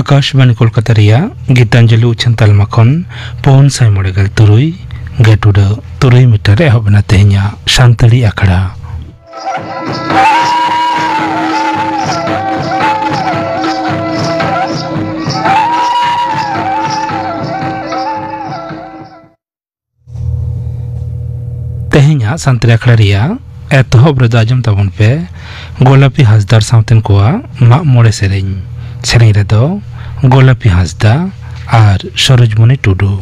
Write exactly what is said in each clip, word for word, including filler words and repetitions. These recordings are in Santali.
ᱟᱠᱟᱥᱵᱟᱱᱤ ᱠᱳᱞᱠᱟᱛᱟ ᱨᱮᱭᱟᱜ ᱜᱤᱛᱟᱧᱡᱚᱞᱤ ᱩᱪᱷᱟᱹᱱ ᱛᱟᱞᱢᱟ ᱠᱷᱚᱱ ᱯᱩᱱ ᱥᱟᱭ ᱢᱚᱬᱮ ᱜᱮᱞ ᱛᱩᱨᱩᱭ ᱜᱮᱴ ᱩᱰᱟᱹ ᱛᱩᱨᱩᱭ ᱢᱤᱴᱟᱨ ᱨᱮ ᱮᱦᱚᱵ ᱮᱱᱟ ᱛᱮᱦᱮᱧᱟᱜ ᱥᱟᱱᱛᱟᱲᱤ ᱟᱠᱷᱲᱟ᱾ ᱛᱮᱦᱮᱧᱟᱜ ᱥᱟᱱᱛᱟᱲᱤ ᱟᱠᱷᱲᱟ ᱨᱮᱭᱟᱜ ᱮᱛᱚᱦᱚᱵ ᱨᱮᱫᱚ ᱟᱸᱡᱚᱢ ᱛᱟᱵᱚᱱ ᱯᱮ ᱜᱳᱞᱟᱯᱤ ᱦᱟᱸᱥᱫᱟᱜ ᱥᱟᱶᱛᱮᱱ ᱠᱚᱣᱟᱜ ᱢᱟᱜ ᱢᱚᱬᱮ ᱥᱮᱨᱮᱧ᱾ ᱥᱮᱨᱮᱧ ᱨᱮᱫᱚ ᱜᱳᱞᱟᱯᱤ ᱦᱟᱸᱥᱫᱟ ᱟᱨ ᱥᱚᱨᱳᱡᱽᱢᱚᱱᱤ ᱴᱩᱰᱩ᱾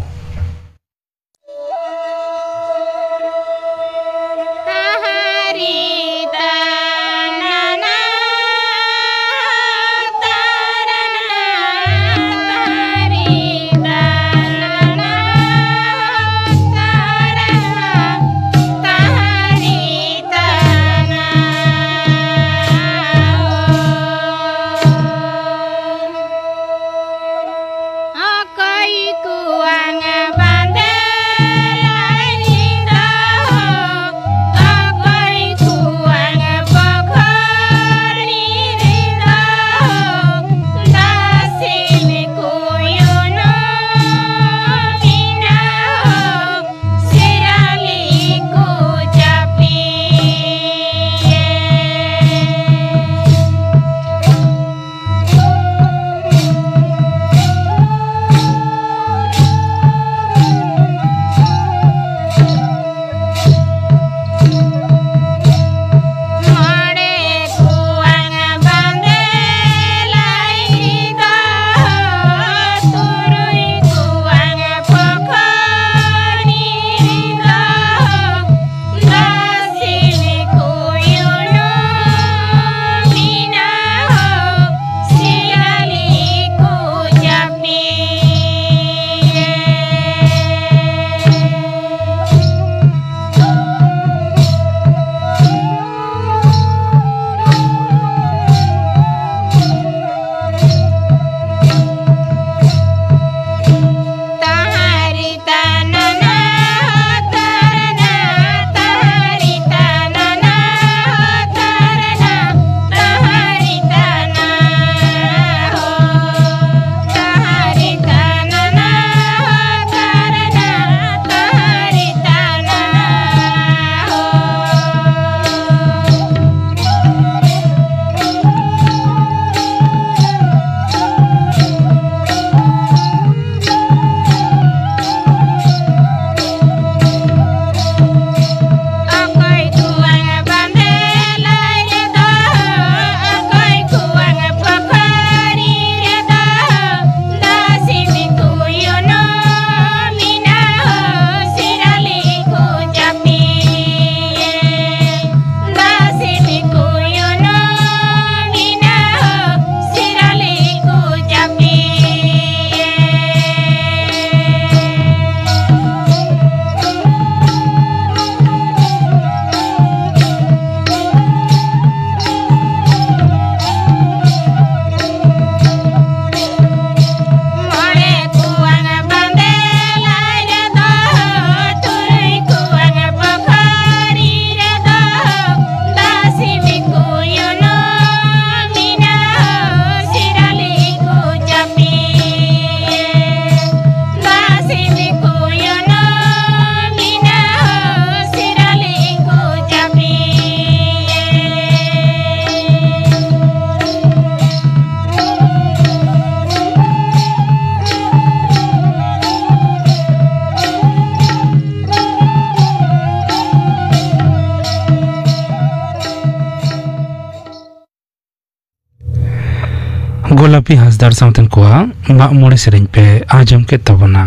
ᱜᱳᱞᱟᱯᱤ ᱦᱟᱸᱥᱫᱟᱜ ᱥᱟᱶᱛᱮᱱ ᱠᱚᱣᱟᱜ ᱢᱟᱜ ᱢᱚᱬᱮ ᱥᱮᱨᱮᱧ ᱯᱮ ᱟᱸᱡᱚᱢ ᱠᱮᱫ ᱛᱟᱵᱚᱱᱟ᱾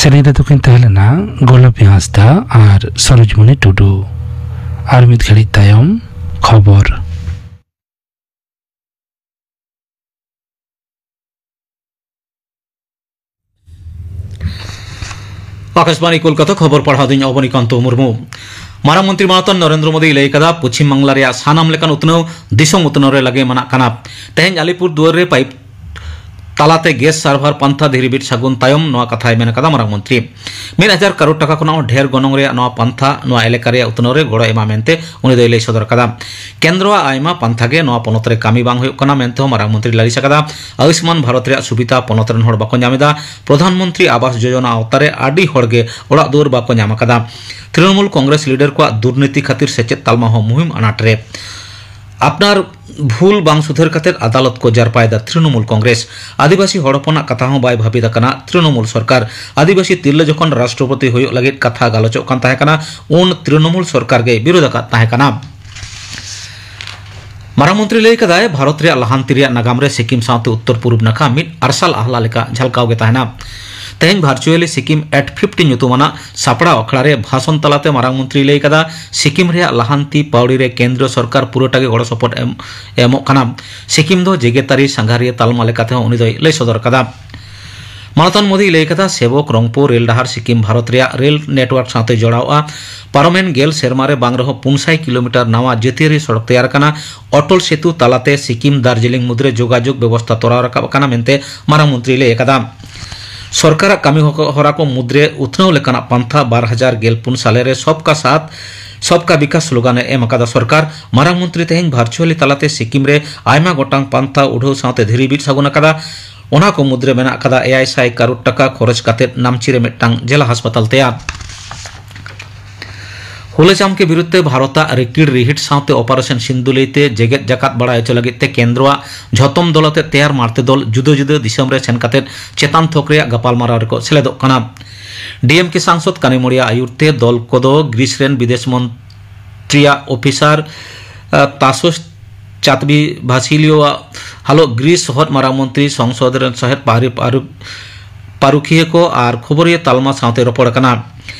ᱥᱮᱨᱮᱧ ᱨᱮᱫᱚ ᱠᱤᱱ ᱛᱟᱦᱮᱸ ᱞᱮᱱᱟ ᱜᱳᱞᱟᱯᱤ ᱦᱟᱸᱥᱫᱟ ᱟᱨ ᱥᱚᱨᱳᱡᱽᱢᱚᱱᱤ ᱴᱩᱰᱩ᱾ ᱟᱨ ᱢᱤᱫ ᱜᱷᱟᱹᱲᱤᱡ ᱛᱟᱭᱚᱢ ᱠᱷᱚᱵᱚᱨ᱾ ᱟᱠᱟᱥᱵᱟᱬᱤ ᱠᱳᱞᱠᱟᱛᱟ, ᱠᱷᱚᱵᱚᱨ ᱯᱟᱲᱦᱟᱣ ᱫᱤᱧ ᱚᱵᱚᱱᱤᱠᱟᱱᱛᱚ ᱢᱩᱨᱢᱩ᱾ ᱢᱟᱨᱟᱝ ᱢᱚᱱᱛᱨᱤ ᱢᱟᱱᱚᱛᱟᱱ ᱱᱚᱨᱮᱱᱫᱨᱚ ᱢᱳᱫᱤᱭ ᱞᱟᱹᱭ ᱠᱟᱫᱟ, ᱯᱚᱪᱷᱤᱢ ᱵᱟᱝᱞᱟ ᱨᱮᱭᱟᱜ ᱥᱟᱱᱟᱢ ᱞᱮᱠᱟᱱ ᱩᱛᱱᱟᱹᱣ ᱫᱤᱥᱚᱢ ᱩᱛᱱᱟᱹᱣ ᱨᱮ ᱞᱟᱹᱜᱤᱫ ᱢᱮᱱᱟᱜ ᱠᱟᱱᱟ᱾ ᱛᱮᱦᱮᱧ ᱟᱞᱤᱯᱩᱨ ᱫᱩᱣᱟᱨ ᱨᱮ ᱯᱟᱭᱤᱯ ᱛᱟᱞᱟᱛᱮ ᱜᱮᱥ ᱥᱟᱨᱵᱷᱟᱨ ᱯᱟᱱᱛᱷᱟ ᱫᱷᱤᱨᱤ ᱵᱤᱫ ᱥᱟᱹᱜᱩᱱ ᱛᱟᱭᱚᱢ ᱱᱚᱣᱟ ᱠᱟᱛᱷᱟᱭ ᱢᱮᱱ ᱠᱟᱫᱟ ᱢᱟᱨᱟᱝ ᱢᱚᱱᱛᱨᱤ᱾ ᱢᱤᱫ ᱦᱟᱡᱟᱨ ᱠᱟᱨᱳᱲ ᱴᱟᱠᱟ ᱠᱷᱚᱱᱟᱜ ᱦᱚᱸ ᱰᱷᱮᱨ ᱜᱚᱱᱚᱝ ᱨᱮᱭᱟᱜ ᱱᱚᱣᱟ ᱯᱟᱱᱛᱷᱟ ᱱᱚᱣᱟ ᱮᱞᱟᱠᱟ ᱨᱮᱭᱟᱜ ᱩᱛᱱᱟᱹᱣ ᱨᱮ ᱜᱚᱲᱚ ᱮᱢᱟ ᱢᱮᱱᱛᱮ ᱩᱱᱤ ᱫᱚᱭ ᱞᱟᱹᱭ ᱥᱚᱫᱚᱨ ᱠᱟᱫᱟ᱾ ᱠᱮᱱᱫᱨᱚᱣᱟᱜ ᱟᱭᱢᱟ ᱯᱟᱱᱛᱷᱟ ᱜᱮ ᱱᱚᱣᱟ ᱯᱚᱱᱚᱛ ᱨᱮ ᱠᱟᱹᱢᱤ ᱵᱟᱝ ᱦᱩᱭᱩᱜ ᱠᱟᱱᱟ ᱢᱮᱱᱛᱮ ᱦᱚᱸ ᱢᱟᱨᱟᱝ ᱢᱚᱱᱛᱨᱤ ᱞᱟᱹᱞᱤᱥ ᱟᱠᱟᱫᱟ᱾ ᱟᱭᱩᱥᱢᱟᱱ ᱵᱷᱟᱨᱚᱛ ᱨᱮᱭᱟᱜ ᱥᱩᱵᱤᱫᱷᱟ ᱯᱚᱱᱚᱛ ᱨᱮᱱ ᱦᱚᱲ ᱵᱟᱠᱚ ᱧᱟᱢ ᱮᱫᱟ᱾ ᱯᱨᱚᱫᱷᱟᱱ ᱢᱚᱱᱛᱨᱤ ᱟᱵᱟᱥ ᱡᱳᱡᱚᱱᱟ ᱟᱣᱛᱟ ᱨᱮ ᱟᱹᱰᱤ ᱦᱚᱲ ᱜᱮ ᱚᱲᱟᱜ ᱫᱩᱣᱟᱹᱨ ᱵᱟᱠᱚ ᱧᱟᱢ ᱟᱠᱟᱫᱟ᱾ ᱛᱨᱤᱱᱚᱢᱩᱞ ᱠᱚᱝᱜᱨᱮᱥ ᱞᱤᱰᱟᱨ ᱠᱚᱣᱟᱜ ᱫᱩᱨᱱᱤᱛᱤ ᱠᱷᱟᱹᱛᱤᱨ ᱥᱮᱪᱮᱫ ᱛᱟᱞᱢᱟ ᱦᱚᱸ ᱢᱩᱦᱤᱢ ᱟᱱᱟᱴ ᱨᱮ᱾ ᱟᱯᱱᱟᱨ ᱵᱷᱩᱞ ᱵᱟᱝ ᱥᱩᱫᱷᱟᱹᱨ ᱠᱟᱛᱮ ᱟᱫᱟᱞᱚᱛ ᱠᱚ ᱡᱟᱨᱯᱟᱭᱮᱫᱟ ᱛᱨᱤᱱᱚᱢᱩᱞ ᱠᱚᱝᱜᱨᱮᱥ᱾ ᱟᱹᱫᱤᱵᱟᱹᱥᱤ ᱦᱚᱲ ᱦᱚᱯᱚᱱᱟᱜ ᱠᱟᱛᱷᱟ ᱦᱚᱸ ᱵᱟᱭ ᱵᱷᱟᱹᱵᱤᱛ ᱟᱠᱟᱱᱟ ᱛᱨᱤᱱᱚᱢᱩᱞ ᱥᱚᱨᱠᱟᱨ᱾ ᱟᱹᱫᱤᱵᱟᱹᱥᱤ ᱛᱤᱨᱞᱟᱹ ᱡᱚᱠᱷᱚᱱ ᱨᱟᱥᱴᱨᱚᱯᱚᱛᱤ ᱦᱩᱭᱩᱜ ᱞᱟᱹᱜᱤᱫ ᱠᱟᱛᱷᱟ ᱜᱟᱞᱚᱪᱚᱜ ᱠᱟᱱ ᱛᱟᱦᱮᱸ ᱠᱟᱱᱟ, ᱩᱱ ᱛᱨᱤᱱᱚᱢᱩᱞ ᱥᱚᱨᱠᱟᱨ ᱜᱮᱭ ᱵᱤᱨᱳᱫ ᱟᱠᱟᱫ ᱛᱟᱦᱮᱸ ᱠᱟᱱᱟ᱾ ᱢᱟᱨᱟᱝ ᱢᱚᱱᱛᱨᱤ ᱞᱟᱹᱭ ᱠᱟᱫᱟᱭ, ᱵᱷᱟᱨᱚᱛ ᱨᱮᱭᱟᱜ ᱞᱟᱦᱟᱱᱛᱤ ᱨᱮᱭᱟᱜ ᱱᱟᱜᱟᱢ ᱨᱮ ᱥᱤᱠᱤᱢ ᱥᱟᱶᱛᱮ ᱩᱛᱛᱚᱨ ᱯᱩᱨᱩᱵ ᱱᱟᱠᱷᱟ ᱢᱤᱫ ᱟᱨᱥᱟᱞ ᱟᱦᱞᱟ ᱞᱮᱠᱟ ᱡᱷᱟᱞᱠᱟᱣ ᱜᱮ ᱛᱟᱦᱮᱱᱟ᱾ ᱛᱮᱦᱮᱧ ᱵᱷᱟᱨᱪᱩᱭᱟᱞᱤ ᱥᱤᱠᱤᱢ ᱮᱴ ᱯᱷᱤᱯᱴᱤ ᱧᱩᱛᱩᱢᱟᱱᱟᱜ ᱥᱟᱯᱲᱟᱣ ᱟᱠᱷᱲᱟ ᱨᱮ ᱵᱷᱟᱥᱚᱱ ᱛᱟᱞᱟᱛᱮ ᱢᱟᱨᱟᱝ ᱢᱚᱱᱛᱨᱤᱭ ᱞᱟᱹᱭ ᱠᱟᱫᱟ, ᱥᱤᱠᱤᱢ ᱨᱮᱭᱟᱜ ᱞᱟᱦᱟᱱᱛᱤ ᱯᱟᱹᱣᱲᱤ ᱨᱮ ᱠᱮᱱᱫᱨᱚ ᱥᱚᱨᱠᱟᱨ ᱯᱩᱨᱟᱹᱴᱟ ᱜᱮ ᱜᱚᱲᱚ ᱥᱚᱯᱚᱦᱚᱫ ᱮᱢ, ᱮᱢᱚᱜ ᱠᱟᱱᱟ᱾ ᱥᱤᱠᱤᱢ ᱫᱚ ᱡᱮᱜᱮᱛᱟᱹᱨᱤ ᱥᱟᱸᱜᱷᱟᱨᱤᱭᱟᱹ ᱛᱟᱞᱢᱟ ᱞᱮᱠᱟᱛᱮ ᱦᱚᱸ ᱩᱱᱤ ᱫᱚᱭ ᱞᱟᱹᱭ ᱥᱚᱫᱚᱨ ᱠᱟᱫᱟ᱾ ᱢᱟᱱᱚᱛᱟᱱ ᱢᱳᱫᱤᱭ ᱞᱟᱹᱭ ᱠᱟᱫᱟ, ᱥᱮᱵᱚᱠ ᱨᱚᱝᱯᱳ ᱨᱮᱞ ᱰᱟᱦᱟᱨ ᱥᱤᱠᱤᱢ ᱵᱷᱟᱨᱚᱛ ᱨᱮᱭᱟᱜ ᱨᱮᱞ ᱱᱮᱴᱣᱟᱨᱠ ᱥᱟᱶᱛᱮ ᱡᱚᱲᱟᱣᱚᱜᱼᱟ᱾ ᱯᱟᱨᱚᱢᱮᱱ ᱜᱮᱞ ᱥᱮᱨᱢᱟ ᱨᱮ ᱵᱟᱝ ᱨᱮᱦᱚᱸ ᱯᱩᱱ ᱥᱟᱭ ᱠᱤᱞᱳᱢᱤᱴᱟᱨ ᱱᱟᱣᱟ ᱡᱟᱹᱛᱤᱭᱟᱹᱨᱤ ᱥᱚᱲᱚᱠ ᱛᱮᱭᱟᱨ ᱟᱠᱟᱱᱟ᱾ ᱚᱴᱚᱞ ᱥᱮᱛᱩ ᱛᱟᱞᱟᱛᱮ ᱥᱤᱠᱤᱢ ᱫᱟᱨᱡᱤᱞᱤᱝ ᱢᱩᱫᱽᱨᱮ ᱡᱳᱜᱟᱡᱳᱜᱽ ᱵᱮᱵᱚᱥᱛᱷᱟ ᱛᱚᱨᱟᱣ ᱨᱟᱠᱟᱵ ᱟᱠᱟᱱᱟ ᱢᱮᱱᱛᱮ ᱢᱟᱨᱟᱝ ᱢᱚᱱᱛᱨᱤᱭ ᱞᱟᱹᱭ ᱟᱠᱟᱫᱟ᱾ ᱥᱚᱨᱠᱟᱨᱟᱜ ᱠᱟᱹᱢᱤ ᱦᱚ-, ᱦᱚᱨᱟ ᱠᱚ ᱢᱩᱫᱽᱨᱮ ᱩᱛᱱᱟᱹᱣ ᱞᱮᱠᱟᱱᱟᱜ ᱯᱟᱱᱛᱷᱟ ᱵᱟᱨ ᱦᱟᱡᱟᱨ ᱜᱮᱞ ᱯᱩᱱ ᱥᱟᱞᱮ ᱨᱮ ᱥᱚᱵᱠᱟ ᱥᱟᱛᱷ ᱥᱚᱵᱠᱟ ᱵᱤᱠᱟᱥ ᱥᱞᱳᱜᱟᱱ ᱮ ᱮᱢ ᱟᱠᱟᱫᱟ ᱥᱚᱨᱠᱟᱨ᱾ ᱢᱟᱨᱟᱝ ᱢᱚᱱᱛᱨᱤ ᱛᱮᱦᱮᱧ ᱵᱷᱟᱨᱪᱩᱭᱟᱞᱤ ᱛᱟᱞᱟᱛᱮ ᱥᱤᱠᱤᱢ ᱨᱮ ᱟᱭᱢᱟ ᱜᱚᱴᱟᱝ ᱯᱟᱱᱛᱷᱟ ᱩᱰᱷᱟᱹᱣ ᱥᱟᱶᱛᱮ ᱫᱷᱤᱨᱤ ᱵᱤᱫ ᱥᱟᱹᱜᱩᱱ ᱟᱠᱟᱫᱟ᱾ ᱚᱱᱟ ᱠᱚ ᱢᱩᱫᱽᱨᱮ ᱢᱮᱱᱟᱜ ᱟᱠᱟᱫᱟ ᱮᱭᱟᱭ ᱥᱟᱭ ᱠᱟᱨᱳᱲ ᱴᱟᱠᱟ ᱠᱷᱚᱨᱚᱪ ᱠᱟᱛᱮ ᱱᱟᱢᱪᱤ ᱨᱮ ᱢᱤᱫᱴᱟᱝ ᱡᱮᱞᱟ ᱦᱟᱥᱯᱟᱛᱟᱞ ᱛᱮᱭᱟᱨ᱾ ᱦᱩᱞᱟᱹ ᱪᱟᱢᱠᱤ ᱵᱤᱨᱩᱫᱽ ᱛᱮ ᱵᱷᱟᱨᱚᱛᱟᱜ ᱨᱤᱠᱤᱲ ᱨᱤᱦᱤᱴ ᱥᱟᱶᱛᱮ ᱚᱯᱟᱨᱮᱥᱚᱱ ᱥᱤᱱᱫᱩ ᱞᱟᱹᱭᱛᱮ ᱡᱮᱜᱮᱛ ᱡᱟᱠᱟᱛ ᱵᱟᱲᱟᱭ ᱦᱚᱪᱚ ᱞᱟᱹᱜᱤᱫ ᱛᱮ ᱠᱮᱱᱫᱨᱚᱣᱟᱜ ᱡᱷᱚᱛᱚᱢ ᱫᱚᱞ ᱟᱛᱮ ᱛᱮᱭᱟᱨ ᱢᱟᱲᱛᱮ ᱫᱚᱞ ᱡᱩᱫᱟᱹ ᱡᱩᱫᱟᱹ ᱫᱤᱥᱚᱢ ᱨᱮ ᱥᱮᱱ ᱠᱟᱛᱮ ᱪᱮᱛᱟᱱ ᱛᱷᱚᱠ ᱨᱮᱭᱟᱜ ᱜᱟᱯᱟᱞᱢᱟᱨᱟᱣ ᱨᱮᱠᱚ ᱥᱮᱞᱮᱫᱚᱜ ᱠᱟᱱᱟ᱾ ᱰᱤ ᱮᱢ ᱠᱮ ᱥᱟᱝᱥᱚᱫ ᱠᱟᱱᱤᱢᱚᱲᱤᱭᱟ ᱟᱭᱩᱨ ᱛᱮ ᱫᱚᱞ ᱠᱚᱫᱚ ᱜᱨᱤᱥ ᱨᱮᱱ ᱵᱤᱫᱮᱥ ᱢᱚᱱᱛᱨᱤᱭᱟᱜ ᱚᱯᱷᱤᱥᱟᱨ, ᱟᱸ, ᱛᱟᱥᱳᱥ ᱪᱟᱛᱵᱤ ᱵᱷᱟᱥᱤᱞᱤᱭᱳᱣᱟᱜ ᱦᱟᱞᱚᱜ ᱜᱨᱤᱥ ᱥᱚᱦᱚᱫ ᱢᱟᱨᱟᱝ ᱢᱚᱱᱛᱨᱤ, ᱥᱚᱝᱥᱚᱫ ᱨᱮᱱ ᱥᱚᱦᱮᱫ ᱯᱟᱹᱨᱤ-, ᱯᱟᱹᱨᱩ-, ᱯᱟᱹᱨᱩᱠᱷᱤᱭᱟᱹ ᱠᱚ ᱟᱨ ᱠᱷᱚᱵᱚᱨᱤᱭᱟᱹ ᱛᱟᱞᱢᱟ ᱥᱟᱶᱛᱮ ᱨᱚᱯᱚᱲ ᱟᱠᱟᱱᱟ᱾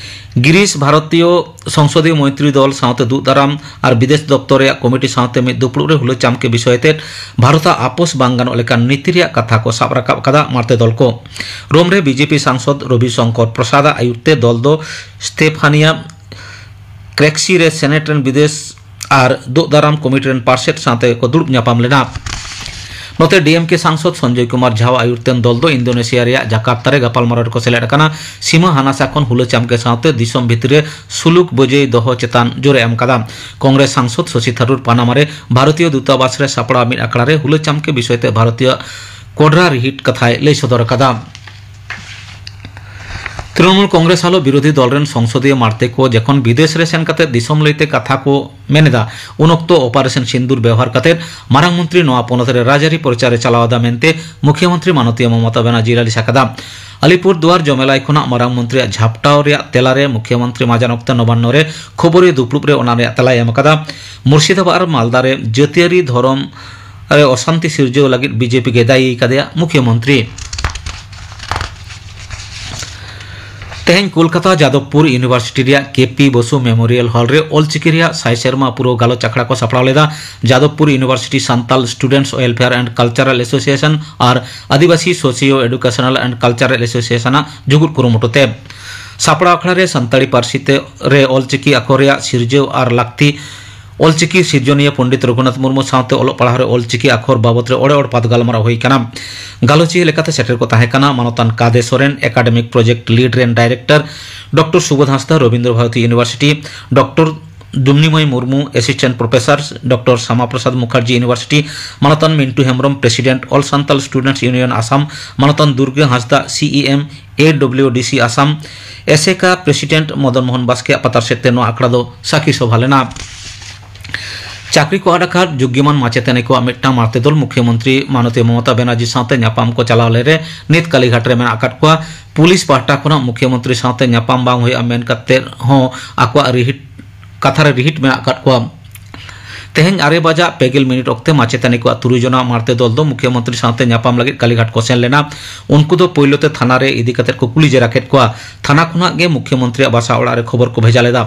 ᱜᱨᱤᱥ ᱵᱷᱟᱨᱚᱛᱤᱭᱚ ᱥᱚᱝᱥᱚᱫᱤᱭᱚ ᱢᱳᱭᱛᱨᱤ ᱫᱚᱞ ᱥᱟᱶᱛᱮ ᱫᱩᱜ ᱫᱟᱨᱟᱢ ᱟᱨ ᱵᱤᱫᱮᱥ ᱫᱚᱯᱛᱚᱨ ᱨᱮᱭᱟᱜ ᱠᱚᱢᱤᱴᱤ ᱥᱟᱶᱛᱮ ᱢᱤᱫ ᱫᱩᱯᱲᱩᱵ ᱨᱮ ᱦᱩᱞᱟᱹ ᱪᱟᱢᱠᱮ ᱵᱤᱥᱚᱭ ᱛᱮᱫ ᱵᱷᱟᱨᱚᱛᱟᱜ ᱟᱯᱚᱥ ᱵᱟᱝ ᱜᱟᱱᱚᱜ ᱞᱮᱠᱟᱱ ᱱᱤᱛᱤ ᱨᱮᱭᱟᱜ ᱠᱟᱛᱷᱟ ᱠᱚ ᱥᱟᱵ ᱨᱟᱠᱟᱵ ᱟᱠᱟᱫᱟ ᱢᱟᱨᱛᱮ ᱫᱚᱞ ᱠᱚ᱾ ᱨᱳᱢ ᱨᱮ ᱵᱤᱡᱮᱯᱤ ᱥᱟᱝᱥᱚᱫ ᱨᱚᱵᱤ ᱥᱚᱝᱠᱚᱨ ᱯᱨᱚᱥᱟᱫᱽ ᱟᱜ ᱟᱹᱭᱩᱨ ᱛᱮ ᱫᱚᱞ ᱫᱚ ᱥᱛᱮᱯᱷᱟᱱᱤᱭᱟ ᱠᱨᱮᱠᱥᱤ ᱨᱮ ᱥᱮᱱᱮᱴ ᱨᱮᱱ ᱵᱤᱫᱮᱥ ᱟᱨ ᱫᱩᱜ ᱫᱟᱨᱟᱢ ᱠᱚᱢᱤᱴᱤ ᱨᱮᱱ ᱯᱟᱨᱥᱮᱛ ᱥᱟᱶᱛᱮ ᱠᱚ ᱫᱩᱲᱩᱵ ᱧᱟᱯᱟᱢ ᱞᱮᱱᱟ᱾ ᱱᱚᱛᱮ ᱰᱤᱮᱢᱠᱮ ᱥᱟᱝᱥᱚᱫ ᱥᱚᱧᱡᱚᱭ ᱠᱩᱢᱟᱨ ᱡᱷᱟᱣ ᱟᱭᱩᱨ ᱛᱮᱱ ᱫᱚᱞ ᱫᱚ ᱤᱱᱫᱳᱱᱮᱥᱤᱭᱟ ᱨᱮᱭᱟᱜ ᱡᱟᱠᱟᱨᱛᱟ ᱨᱮ ᱜᱟᱯᱟᱞᱢᱟᱨᱟᱣ ᱨᱮᱠᱚ ᱥᱮᱞᱮᱫ ᱟᱠᱟᱱᱟ᱾ ᱥᱤᱢᱟᱹ ᱦᱟᱱᱟᱥᱟ ᱠᱷᱚᱱ ᱦᱩᱞᱟᱹ ᱪᱟᱢᱠᱮ ᱥᱟᱶᱛᱮ ᱫᱤᱥᱚᱢ ᱵᱷᱤᱛᱨᱤ ᱨᱮ ᱥᱩᱞᱩᱠ ᱵᱚᱡᱟᱭ ᱫᱚᱦᱚ ᱪᱮᱛᱟᱱ ᱡᱳᱨ ᱮ ᱮᱢ ᱟᱠᱟᱫᱟ᱾ ᱠᱚᱝᱜᱨᱮᱥ ᱥᱟᱝᱥᱚᱫ ᱥᱚᱥᱤ ᱛᱷᱟᱨᱩᱨ ᱯᱟᱱᱟᱢᱟ ᱨᱮ ᱵᱷᱟᱨᱚᱛᱤᱭᱚ ᱫᱩᱛᱟᱵᱟᱥ ᱨᱮ ᱥᱟᱯᱲᱟᱣ ᱢᱤᱫ ᱟᱠᱷᱲᱟ ᱨᱮ ᱦᱩᱞᱟᱹ ᱪᱟᱢᱠᱮ ᱵᱤᱥᱚᱭ ᱛᱮ ᱵᱷᱟᱨᱚᱛᱤᱭᱚ ᱠᱚᱰᱨᱟ ᱨᱤᱦᱤᱴ ᱠᱟᱛᱷᱟᱭ ᱞᱟᱹᱭ ᱥᱚᱫᱚᱨ ᱟᱠᱟᱫᱟ᱾ ᱛᱨᱤᱱᱚᱢᱩᱞ ᱠᱚᱝᱜᱨᱮᱥ ᱦᱟᱞᱚ ᱵᱤᱨᱳᱫᱷᱤ ᱫᱚᱞ ᱨᱮᱱ ᱥᱚᱝᱥᱚᱫᱤᱭᱟᱹ ᱢᱟᱬᱛᱮ ᱠᱚ ᱡᱚᱠᱷᱚᱱ ᱵᱤᱫᱮᱥ ᱨᱮ ᱥᱮᱱ ᱠᱟᱛᱮ ᱫᱤᱥᱚᱢ ᱞᱟᱹᱭᱛᱮ ᱠᱟᱛᱷᱟ ᱠᱚ ᱢᱮᱱ ᱮᱫᱟ, ᱩᱱ ᱚᱠᱛᱚ ᱚᱯᱟᱨᱮᱥᱚᱱ ᱥᱤᱱᱫᱩᱨ ᱵᱮᱣᱦᱟᱨ ᱠᱟᱛᱮ ᱢᱟᱨᱟᱝ ᱢᱚᱱᱛᱨᱤ ᱱᱚᱣᱟ ᱯᱚᱱᱚᱛ ᱨᱮ ᱨᱟᱡᱽᱟᱹᱨᱤ ᱯᱨᱚᱪᱟᱨ ᱮ ᱪᱟᱞᱟᱣ ᱮᱫᱟ ᱢᱮᱱᱛᱮ ᱢᱩᱠᱷᱭᱟᱹᱢᱚᱱᱛᱨᱤ ᱢᱟᱱᱚᱛᱤᱭᱟᱹ ᱢᱚᱢᱚᱛᱟ ᱵᱮᱱᱟᱨᱡᱤ ᱞᱟᱹᱞᱤᱥ ᱟᱠᱟᱫᱟ᱾ ᱟᱞᱤᱯᱩᱨ ᱫᱩᱣᱟᱨ ᱡᱚᱢᱮᱞᱟᱭ ᱠᱷᱚᱱᱟᱜ ᱢᱟᱨᱟᱝ ᱢᱚᱱᱛᱨᱤᱭᱟᱜ ᱡᱷᱟᱯᱴᱟᱣ ᱨᱮᱭᱟᱜ ᱛᱮᱞᱟ ᱨᱮ ᱢᱩᱠᱷᱭᱟᱹᱢᱚᱱᱛᱨᱤ ᱢᱟᱡᱟᱱ ᱚᱠᱛᱮ ᱱᱚᱵᱟᱱᱱᱚ ᱨᱮ ᱠᱷᱚᱵᱚᱨᱤᱭᱟᱹ ᱫᱩᱯᱲᱩᱵ ᱨᱮ ᱚᱱᱟ ᱨᱮᱭᱟᱜ ᱛᱮᱞᱟᱭ ᱮᱢ ᱟᱠᱟᱫᱟ᱾ ᱢᱩᱨᱥᱤᱫᱟᱵᱟᱫ ᱟᱨ ᱢᱟᱞᱫᱟ ᱨᱮ ᱡᱟᱹᱛᱤᱭᱟᱹᱨᱤ ᱫᱷᱚᱨᱚᱢ ᱨᱮ ᱚᱥᱟᱱᱛᱤ ᱥᱤᱨᱡᱟᱹᱣ ᱞᱟᱹᱜᱤᱫ ᱵᱤᱡᱮᱯᱤ ᱜᱮ ᱫᱟᱭᱤ ᱟᱠᱟᱫᱮᱭᱟ ᱢᱩᱠᱷᱭᱟᱹᱢᱚᱱᱛᱨᱤ᱾ ᱛᱮᱦᱮᱧ ᱠᱳᱞᱠᱟᱛᱟ ᱡᱟᱫᱚᱵᱽᱯᱩᱨ ᱤᱭᱩᱱᱤᱵᱷᱟᱨᱥᱤᱴᱤ ᱨᱮᱭᱟᱜ ᱠᱮ ᱯᱤ ᱵᱚᱥᱩ ᱢᱮᱢᱳᱨᱤᱭᱟᱞ ᱦᱚᱞ ᱨᱮ ᱚᱞᱪᱤᱠᱤ ᱨᱮᱭᱟᱜ ᱥᱟᱭ ᱥᱮᱨᱢᱟ ᱯᱩᱨᱟᱹᱣ ᱜᱟᱞᱚᱪ ᱟᱠᱷᱲᱟ ᱠᱚ ᱥᱟᱯᱲᱟᱣ ᱞᱮᱫᱟ᱾ Jadavpur university Santal students welfare and cultural association R Adivasi socio educational and cultural association ᱟᱜ ᱡᱩᱜᱩᱫ ᱠᱩᱨᱩᱢᱩᱴᱩ ᱛᱮ ᱥᱟᱯᱲᱟᱣ ᱟᱠᱷᱲᱟ ᱨᱮ ᱥᱟᱱᱛᱟᱲᱤ ᱯᱟᱹᱨᱥᱤ ᱛᱮ ᱨᱮ ᱚᱞᱪᱤᱠᱤ ᱟᱠᱷᱚᱨ ᱨᱮᱭᱟᱜ ᱥᱤᱨᱡᱟᱹᱣ ᱟᱨ ᱞᱟᱹᱠᱛᱤ, ᱚᱞᱪᱤᱠᱤ ᱥᱤᱨᱡᱚᱱᱤᱭᱟᱹ ᱯᱚᱱᱰᱤᱛ ᱨᱚᱜᱷᱩᱱᱟᱛᱷ ᱢᱩᱨᱢᱩ ᱥᱟᱶᱛᱮ ᱚᱞᱚᱜ ᱯᱟᱲᱦᱟᱣ ᱨᱮ ᱚᱞᱪᱤᱠᱤ ᱟᱠᱷᱚᱨ ᱵᱟᱵᱚᱛ ᱨᱮ ᱚᱲᱮ ᱚᱲ ᱯᱟᱛ ᱜᱟᱞᱢᱟᱨᱟᱣ ᱦᱩᱭ ᱟᱠᱟᱱᱟ᱾ ᱜᱟᱞᱚᱪᱤᱭᱟᱹ ᱞᱮᱠᱟᱛᱮ ᱥᱮᱴᱮᱨ ᱠᱚ ᱛᱟᱦᱮᱸ ᱠᱟᱱᱟ ᱢᱟᱱᱚᱛᱟᱱ ᱠᱟᱫᱮ ᱥᱚᱨᱮᱱ, ᱮᱠᱟᱰᱮᱢᱤᱠ ᱯᱨᱚᱡᱮᱠᱴ ᱞᱤᱰ ᱨᱮᱱ director doctor Subodh Hansda, Rabindra Bharati university, doctor Dumnimai Murmu, assistant professor, doctor Sama Prasad Mukherjee university, ᱢᱟᱱᱚᱛᱟᱱ Mintu Hembrom, president, all Santal students union Assam, ᱢᱟᱱᱚᱛᱟᱱ Durga Hansda, CEM, AWDC Assam, ASECA president Madan Mohan ᱵᱟᱥᱠᱮᱭᱟᱜ ᱯᱟᱛᱟᱨ ᱥᱮᱫ ᱛᱮ ᱱᱚᱣᱟ ᱟᱠᱷᱲᱟ ᱫᱚ ᱥᱟᱹᱠᱷᱤ ᱥᱚᱵᱷᱟ ᱞᱮᱱᱟ᱾ ᱪᱟᱹᱠᱨᱤ ᱠᱚ ᱟᱫ ᱟᱠᱟᱫ ᱡᱳᱜᱽᱜᱚᱢᱟᱱ ᱢᱟᱪᱮᱛᱟᱹᱱᱤ ᱠᱚᱣᱟᱜ ᱢᱤᱫᱴᱟᱝ ᱢᱟᱬᱛᱮ ᱫᱚᱞ ᱢᱩᱠᱷᱭᱟᱹᱢᱚᱱᱛᱨᱤ ᱢᱟᱱᱚᱛᱤᱭᱟᱹ ᱢᱚᱢᱚᱛᱟ ᱵᱮᱱᱟᱨᱡᱤ ᱥᱟᱶᱛᱮ ᱧᱟᱯᱟᱢ ᱠᱚ ᱪᱟᱞᱟᱣ ᱞᱮᱱ ᱨᱮ ᱱᱤᱛ ᱠᱟᱞᱤᱜᱷᱟᱴ ᱨᱮ ᱢᱮᱱᱟᱜ ᱟᱠᱟᱫ ᱠᱚᱣᱟ᱾ ᱯᱩᱞᱤᱥ ᱯᱟᱦᱴᱟ ᱠᱷᱚᱱᱟᱜ ᱢᱩᱠᱷᱭᱟᱹᱢᱚᱱᱛᱨᱤ ᱥᱟᱶᱛᱮ ᱧᱟᱯᱟᱢ ᱵᱟᱝ ᱦᱩᱭᱩᱜᱼᱟ ᱢᱮᱱ ᱠᱟᱛᱮ ᱦᱚᱸ ᱟᱠᱚᱣᱟᱜ ᱨᱤᱦᱤᱴ, ᱠᱟᱛᱷᱟ ᱨᱮ ᱨᱤᱦᱤᱴ ᱢᱮᱱᱟᱜ ᱟᱠᱟᱫ ᱠᱚᱣᱟ᱾ ᱛᱮᱦᱮᱧ ᱟᱨᱮ ᱵᱟᱡᱟᱜ ᱯᱮ ᱜᱮᱞ ᱢᱤᱱᱤᱴ ᱚᱠᱛᱮ ᱢᱟᱪᱮᱛᱟᱹᱱᱤ ᱠᱚᱣᱟᱜ ᱛᱩᱨᱩᱭ ᱡᱚᱱᱟ ᱢᱟᱲᱛᱮ ᱫᱚᱞ ᱫᱚ ᱢᱩᱠᱷᱭᱚᱢᱚᱱᱛᱨᱤ ᱥᱟᱶᱛᱮ ᱧᱟᱯᱟᱢ ᱞᱟᱹᱜᱤᱫ ᱠᱟᱞᱤᱜᱷᱟᱴ ᱠᱚ ᱥᱮᱱ ᱞᱮᱱᱟ᱾ ᱩᱱᱠᱩ ᱫᱚ ᱯᱳᱭᱞᱳ ᱛᱮ ᱛᱷᱟᱱᱟ ᱨᱮ ᱤᱫᱤ ᱠᱟᱛᱮ ᱠᱚ ᱠᱩᱞᱤ ᱡᱮᱨᱟ ᱠᱮᱫ ᱠᱚᱣᱟ᱾ ᱛᱷᱟᱱᱟ ᱠᱷᱚᱱᱟᱜ ᱜᱮ ᱢᱩᱠᱷᱭᱚᱢᱚᱱᱛᱨᱤᱭᱟᱜ ᱵᱟᱥᱟ ᱚᱲᱟᱜ ᱨᱮ ᱠᱷᱚᱵᱚᱨ ᱠᱚ ᱵᱷᱮᱡᱟ ᱞᱮᱫᱟ᱾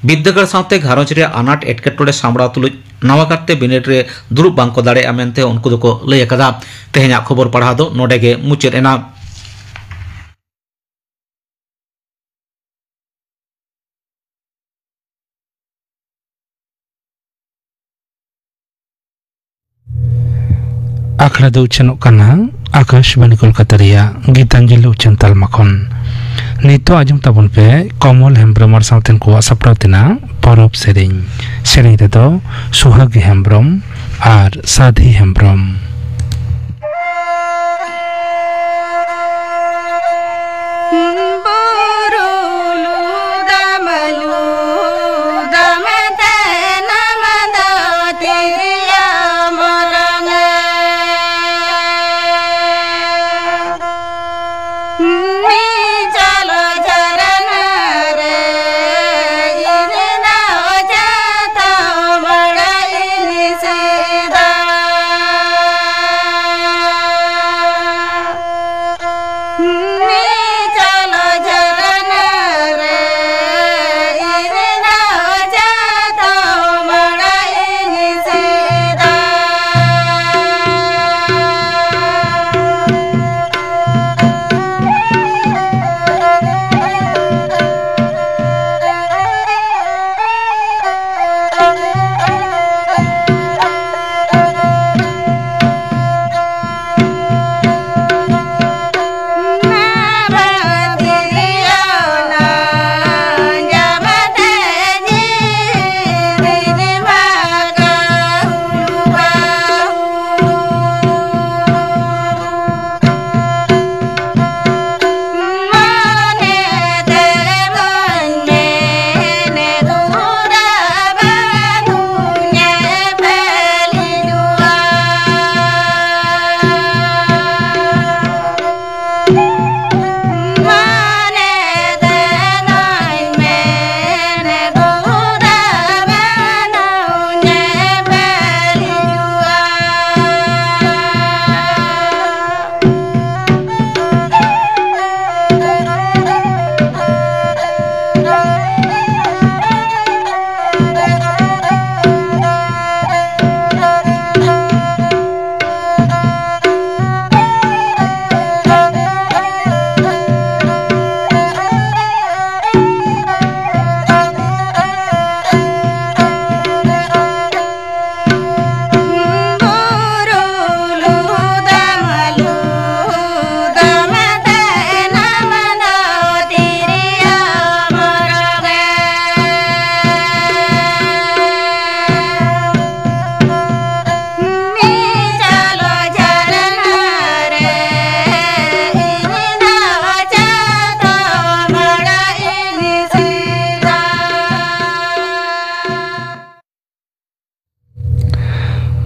ᱵᱤᱨᱫᱟᱹᱜᱟᱲ ᱥᱟᱶᱛᱮ ᱜᱷᱟᱨᱚᱸᱡᱽ ᱨᱮᱭᱟᱜ ᱟᱱᱟᱴ ᱮᱴᱠᱮᱴᱚᱬᱮ ᱥᱟᱢᱵᱲᱟᱣ ᱛᱩᱞᱩᱡ ᱱᱟᱣᱟ ᱠᱟᱨᱛᱮ ᱵᱤᱱᱤᱰ ᱨᱮ ᱫᱩᱲᱩᱵ ᱵᱟᱝ ᱠᱚ ᱫᱟᱲᱮᱭᱟᱜᱼᱟ ᱢᱮᱱᱛᱮ ᱩᱱᱠᱩ ᱫᱚᱠᱚ ᱞᱟᱹᱭ ᱟᱠᱟᱫᱟ᱾ ᱛᱮᱦᱮᱧᱟᱜ ᱠᱷᱚᱵᱚᱨ ᱯᱟᱲᱦᱟᱣ ᱫᱚ ᱱᱚᱰᱮ ᱜᱮ ᱢᱩᱪᱟᱹᱫ ᱮᱱᱟ᱾ ᱟᱠᱷᱲᱟ ᱫᱚ ᱩᱪᱷᱟᱹᱱᱚᱜ ᱠᱟᱱᱟ ᱟᱠᱟᱥᱵᱟᱱᱤ ᱠᱳᱞᱠᱟᱛᱟ ᱨᱮᱭᱟᱜ ᱜᱤᱛᱟᱧᱡᱚᱞᱤ ᱩᱪᱷᱟᱹᱱ ᱛᱟᱞᱢᱟ ᱠᱷᱚᱱ᱾ ᱱᱤᱛᱚᱜ ᱟᱸᱡᱚᱢ ᱛᱟᱵᱚᱱ ᱯᱮ ᱠᱚᱢᱚᱞ ᱦᱮᱢᱵᱽᱨᱚᱢ ᱟᱨ ᱥᱟᱶᱛᱮᱱ ᱠᱚᱣᱟᱜ ᱥᱟᱯᱲᱟᱣ ᱛᱮᱱᱟᱜ ᱯᱚᱨᱚᱵᱽ ᱥᱮᱨᱮᱧ᱾ ᱥᱮᱨᱮᱧ ᱨᱮᱫᱚ ᱥᱩᱦᱟᱜᱤ ᱦᱮᱢᱵᱽᱨᱚᱢ ᱟᱨ ᱥᱟᱫᱷᱤ ᱦᱮᱢᱵᱽᱨᱚᱢ᱾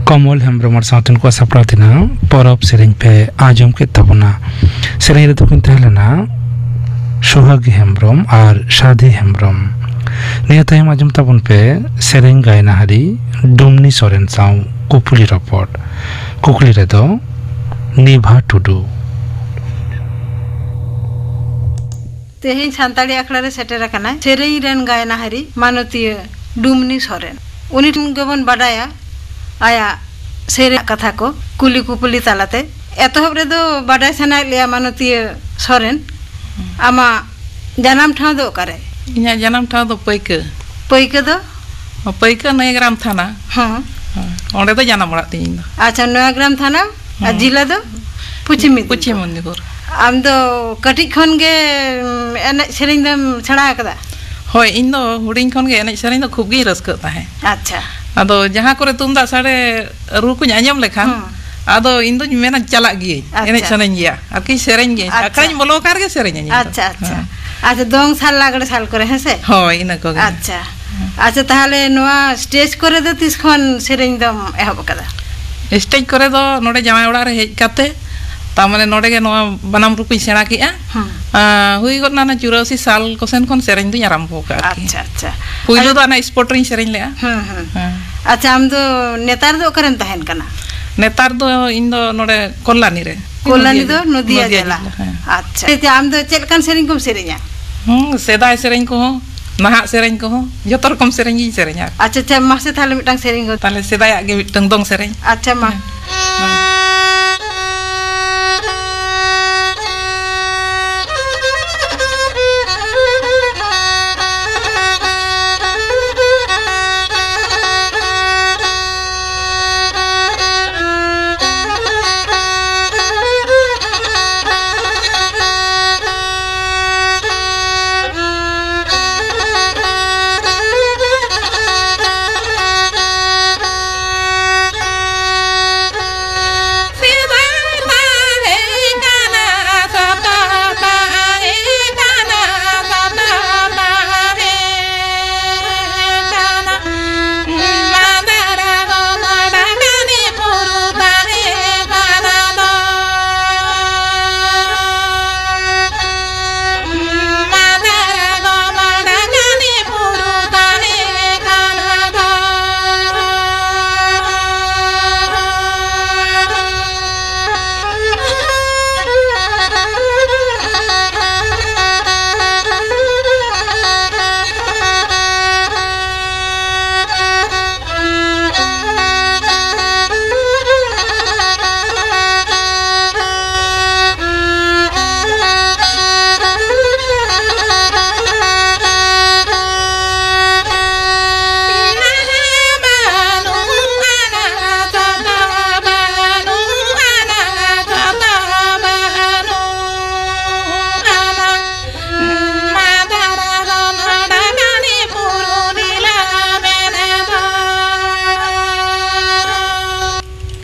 ᱠᱚᱢᱚᱞ ᱦᱮᱢᱵᱨᱚᱢ ᱟᱨ ᱥᱟᱶᱛᱮ ᱱᱩᱠᱩᱣᱟᱜ ᱥᱟᱯᱲᱟᱣ ᱛᱮᱱᱟᱜ ᱯᱚᱨᱚᱵᱽ ᱥᱮᱨᱮᱧ ᱯᱮ ᱟᱸᱡᱚᱢ ᱠᱮᱫ ᱛᱟᱵᱚᱱᱟ᱾ ᱥᱮᱨᱮᱧ ᱨᱮᱫᱚ ᱠᱤᱱ ᱛᱟᱦᱮᱸ ᱞᱮᱱᱟ ᱥᱳᱦᱟᱜᱤ ᱦᱮᱢᱵᱨᱚᱢ ᱟᱨ ᱥᱟᱫᱷᱤ ᱦᱮᱢᱵᱨᱚᱢ᱾ ᱱᱤᱭᱟᱹ ᱛᱟᱭᱚᱢ ᱟᱸᱡᱚᱢ ᱛᱟᱵᱚᱱ ᱯᱮ ᱥᱮᱨᱮᱧ ᱜᱟᱭᱱᱟᱦᱟᱨᱤ ᱰᱩᱢᱱᱤ ᱥᱚᱨᱮᱱ ᱥᱟᱶ ᱠᱩᱠᱞᱤ ᱨᱚᱯᱚᱲ᱾ ᱠᱩᱠᱞᱤ ᱨᱮᱫᱚ ᱱᱤᱵᱷᱟ ᱴᱩᱰᱩ᱾ ᱛᱮᱦᱮᱧ ᱥᱟᱱᱛᱟᱲᱤ ᱟᱠᱷᱲᱟ ᱨᱮ ᱥᱮᱴᱮᱨ ᱟᱠᱟᱱᱟᱭ ᱥᱮᱨᱮᱧ ᱨᱮᱱ ᱜᱟᱭᱱᱟᱦᱟᱨᱤ ᱢᱟᱱᱚᱛᱤᱭᱟᱹ ᱰᱩᱢᱱᱤ ᱥᱚᱨᱮᱱ᱾ ᱩᱱᱤ ᱴᱷᱮᱱ ᱜᱮᱵᱚᱱ ᱵᱟᱰᱟᱭᱟ ᱟᱭᱟᱜ ᱥᱮᱨᱮᱧ ᱠᱟᱛᱷᱟ ᱠᱚ ᱠᱩᱞᱤ ᱠᱩᱯᱩᱞᱤ ᱛᱟᱞᱟᱛᱮ᱾ ᱮᱛᱚᱦᱚᱵ ᱨᱮᱫᱚ ᱵᱟᱰᱟᱭ ᱥᱟᱱᱟᱭᱮᱫ ᱞᱮᱭᱟ ᱢᱟᱱᱚᱛᱤᱭᱟᱹ ᱥᱚᱨᱮᱱ, ᱟᱢᱟᱜ ᱡᱟᱱᱟᱢ ᱴᱷᱟᱶ ᱫᱚ ᱚᱠᱟᱨᱮ? ᱤᱧᱟᱹᱜ ᱡᱟᱱᱟᱢ ᱴᱷᱟᱶ ᱫᱚ ᱯᱟᱹᱭᱠᱟᱹ᱾ ᱯᱟᱹᱭᱠᱟᱹ ᱫᱚ? ᱯᱟᱹᱭᱠᱟᱹ ᱱᱚᱭᱟᱜᱨᱟᱢ ᱛᱷᱟᱱᱟ᱾ ᱦᱚᱸ᱾ ᱦᱮᱸ, ᱚᱸᱰᱮ ᱫᱚ ᱡᱟᱱᱟᱢ ᱚᱲᱟᱜ ᱛᱤᱧ ᱤᱧ ᱫᱚ᱾ ᱟᱪᱪᱷᱟ, ᱱᱚᱭᱟᱜᱨᱟᱢ ᱛᱷᱟᱱᱟ᱾ ᱟᱨ ᱦᱮᱸ᱾ ᱡᱤᱞᱟ ᱫᱚ? ᱯᱚᱪᱷᱤᱢ ᱢᱮᱫᱤᱱᱤᱯᱩᱨ᱾ ᱯᱚᱪᱷᱤᱢ ᱢᱮᱫᱤᱱᱤᱯᱩᱨ᱾ ᱟᱢ ᱫᱚ ᱠᱟᱹᱴᱤᱡ ᱠᱷᱚᱱ ᱜᱮ, ᱩᱢ, ᱮᱱᱮᱡ ᱥᱮᱨᱮᱧ ᱫᱚᱢ ᱥᱮᱬᱟ ᱟᱠᱟᱫᱟ? ᱦᱳᱭ, ᱤᱧ ᱫᱚ ᱦᱩᱰᱤᱧ ᱠᱷᱚᱱ ᱜᱮ ᱮᱱᱮᱡ ᱥᱮᱨᱮᱧ ᱫᱚ ᱠᱷᱩᱵ ᱜᱤᱧ ᱨᱟᱹᱥᱠᱟᱹᱜ ᱛᱟᱦᱮᱸᱫ᱾ ᱟᱪᱪᱷᱟ᱾ ᱟᱫᱚ ᱡᱟᱦᱟᱸ ᱠᱚᱨᱮ ᱛᱩᱢᱫᱟᱜ ᱥᱟᱰᱮ ᱨᱩ ᱠᱚᱧ ᱟᱸᱡᱚᱢ ᱞᱮᱠᱷᱟᱱ, ᱦᱩᱸ᱾ ᱟᱫᱚ ᱤᱧ ᱫᱚᱧ ᱢᱮᱱᱟ, ᱪᱟᱞᱟᱜ ᱜᱤᱭᱟᱹᱧ, ᱟᱪᱪᱷᱟ᱾ ᱮᱱᱮᱡ ᱥᱟᱱᱟᱧ ᱜᱮᱭᱟ, ᱟᱨᱠᱤᱧ ᱥᱮᱨᱮᱧ ᱜᱤᱭᱟᱹᱧ᱾ ᱟᱪᱪᱷᱟ᱾ ᱟᱠᱷᱲᱟᱧ ᱵᱚᱞᱚ ᱟᱠᱟᱱ ᱨᱮᱜᱮ ᱥᱮᱨᱮᱧ ᱟᱹᱧ ᱤᱧ ᱫᱚ᱾ ᱟᱪᱪᱷᱟ, ᱟᱪᱪᱷᱟ᱾ ᱦᱮᱸ᱾ ᱟᱪᱪᱷᱟ, ᱫᱚᱝ ᱥᱟᱞ ᱞᱟᱜᱽᱲᱮ ᱥᱟᱞ ᱠᱚᱨᱮ, ᱦᱮᱸ ᱥᱮ? ᱦᱳᱭ, ᱤᱱᱟᱹ ᱠᱚᱜᱮ᱾ ᱟᱪᱪᱷᱟ᱾ ᱟᱪᱪᱷᱟ, ᱛᱟᱦᱚᱞᱮ ᱱᱚᱣᱟ ᱥᱴᱮᱡᱽ ᱠᱚᱨᱮ ᱫᱚ ᱛᱤᱥ ᱠᱷᱚᱱ ᱥᱮᱨᱮᱧ ᱫᱚᱢ ᱮᱦᱚᱵ ᱟᱠᱟᱫᱟ? ᱥᱴᱮᱡᱽ ᱠᱚᱨᱮ ᱫᱚ ᱱᱚᱰᱮ ᱡᱟᱶᱟᱭ ᱚᱲᱟᱜ ᱨᱮ ᱦᱮᱡ ᱠᱟᱛᱮ, ᱛᱟᱨ ᱢᱟᱱᱮ ᱱᱚᱰᱮ ᱜᱮ ᱱᱚᱣᱟ ᱵᱟᱱᱟᱢ ᱨᱩ ᱠᱚᱧ ᱥᱮᱬᱟ ᱠᱮᱜᱼᱟ᱾ ᱦᱩᱸ᱾ ᱟᱸ, ᱦᱩᱭ ᱜᱚᱫ ᱮᱱᱟ ᱚᱱᱟ ᱪᱩᱨᱟᱹᱥᱤ ᱥᱟᱞ ᱠᱚᱥᱮᱱ ᱠᱷᱚᱱ ᱥᱮᱨᱮᱧ ᱫᱩᱧ ᱟᱨᱟᱢᱵᱷᱚ ᱟᱠᱟᱫᱼᱟ ᱟᱨᱠᱤ᱾ ᱟᱪᱪᱷᱟ, ᱟᱪᱪᱷᱟ᱾ ᱯᱩᱭᱞᱩ ᱟᱪᱪᱷᱟ᱾ ᱫᱚ ᱚᱱᱟ ᱥᱯᱚᱴ ᱨᱤᱧ ᱥᱮᱨᱮᱧ ᱞᱮᱜᱼᱟ᱾ ᱦᱩᱸ, ᱦᱩᱸ᱾ ᱦᱮᱸ᱾ ᱟᱪᱪᱷᱟ, ᱟᱢ ᱫᱚ ᱱᱮᱛᱟᱨ ᱫᱚ ᱚᱠᱟᱨᱮᱢ ᱛᱟᱦᱮᱱ ᱠᱟᱱᱟ? ᱱᱮᱛᱟᱨ ᱫᱚ ᱤᱧ ᱫᱚ ᱱᱚᱰᱮ ᱠᱚᱞᱞᱟᱱᱤ ᱨᱮ᱾ ᱠᱚᱞᱞᱟᱱᱤ ᱫᱚ ᱱᱚᱫᱤᱭᱟ ᱱᱚᱫᱤᱭᱟ ᱡᱮᱞᱟ᱾ ᱡᱮᱞᱟ, ᱦᱮᱸ᱾ ᱟᱪᱪᱷᱟ᱾ ᱟᱪᱪᱷᱟ, ᱟᱢ ᱫᱚ ᱪᱮᱫ ᱞᱮᱠᱟᱱ ᱥᱮᱨᱮᱧ ᱠᱚᱢ ᱥᱮᱨᱮᱧᱟ? ᱦᱩᱸ, ᱥᱮᱫᱟᱭ ᱥᱮᱨᱮᱧ ᱠᱚᱦᱚᱸ, ᱱᱟᱦᱟᱜ ᱥᱮᱨᱮᱧ ᱠᱚᱦᱚᱸ, ᱡᱚᱛᱚ ᱨᱚᱠᱚᱢ ᱥᱮᱨᱮᱧ ᱜᱤᱧ ᱥᱮᱨᱮᱧᱟ᱾ ᱟᱪᱪᱷᱟ, ᱟᱪᱪᱷᱟ, ᱢᱟᱥᱮ ᱛᱟᱦᱚᱞᱮ ᱢᱤᱫᱴᱟᱝ ᱥᱮᱨᱮᱧ ᱜᱚᱫ᱾ ᱛᱟᱦᱚᱞᱮ ᱥᱮᱫᱟᱭᱟᱜ ᱜᱮ ᱢᱤᱫᱴᱟᱝ ᱫᱚᱝ ᱥᱮᱨᱮᱧ᱾ ᱟᱪᱪᱷᱟ, ᱢᱟ᱾ ᱦᱮᱸ᱾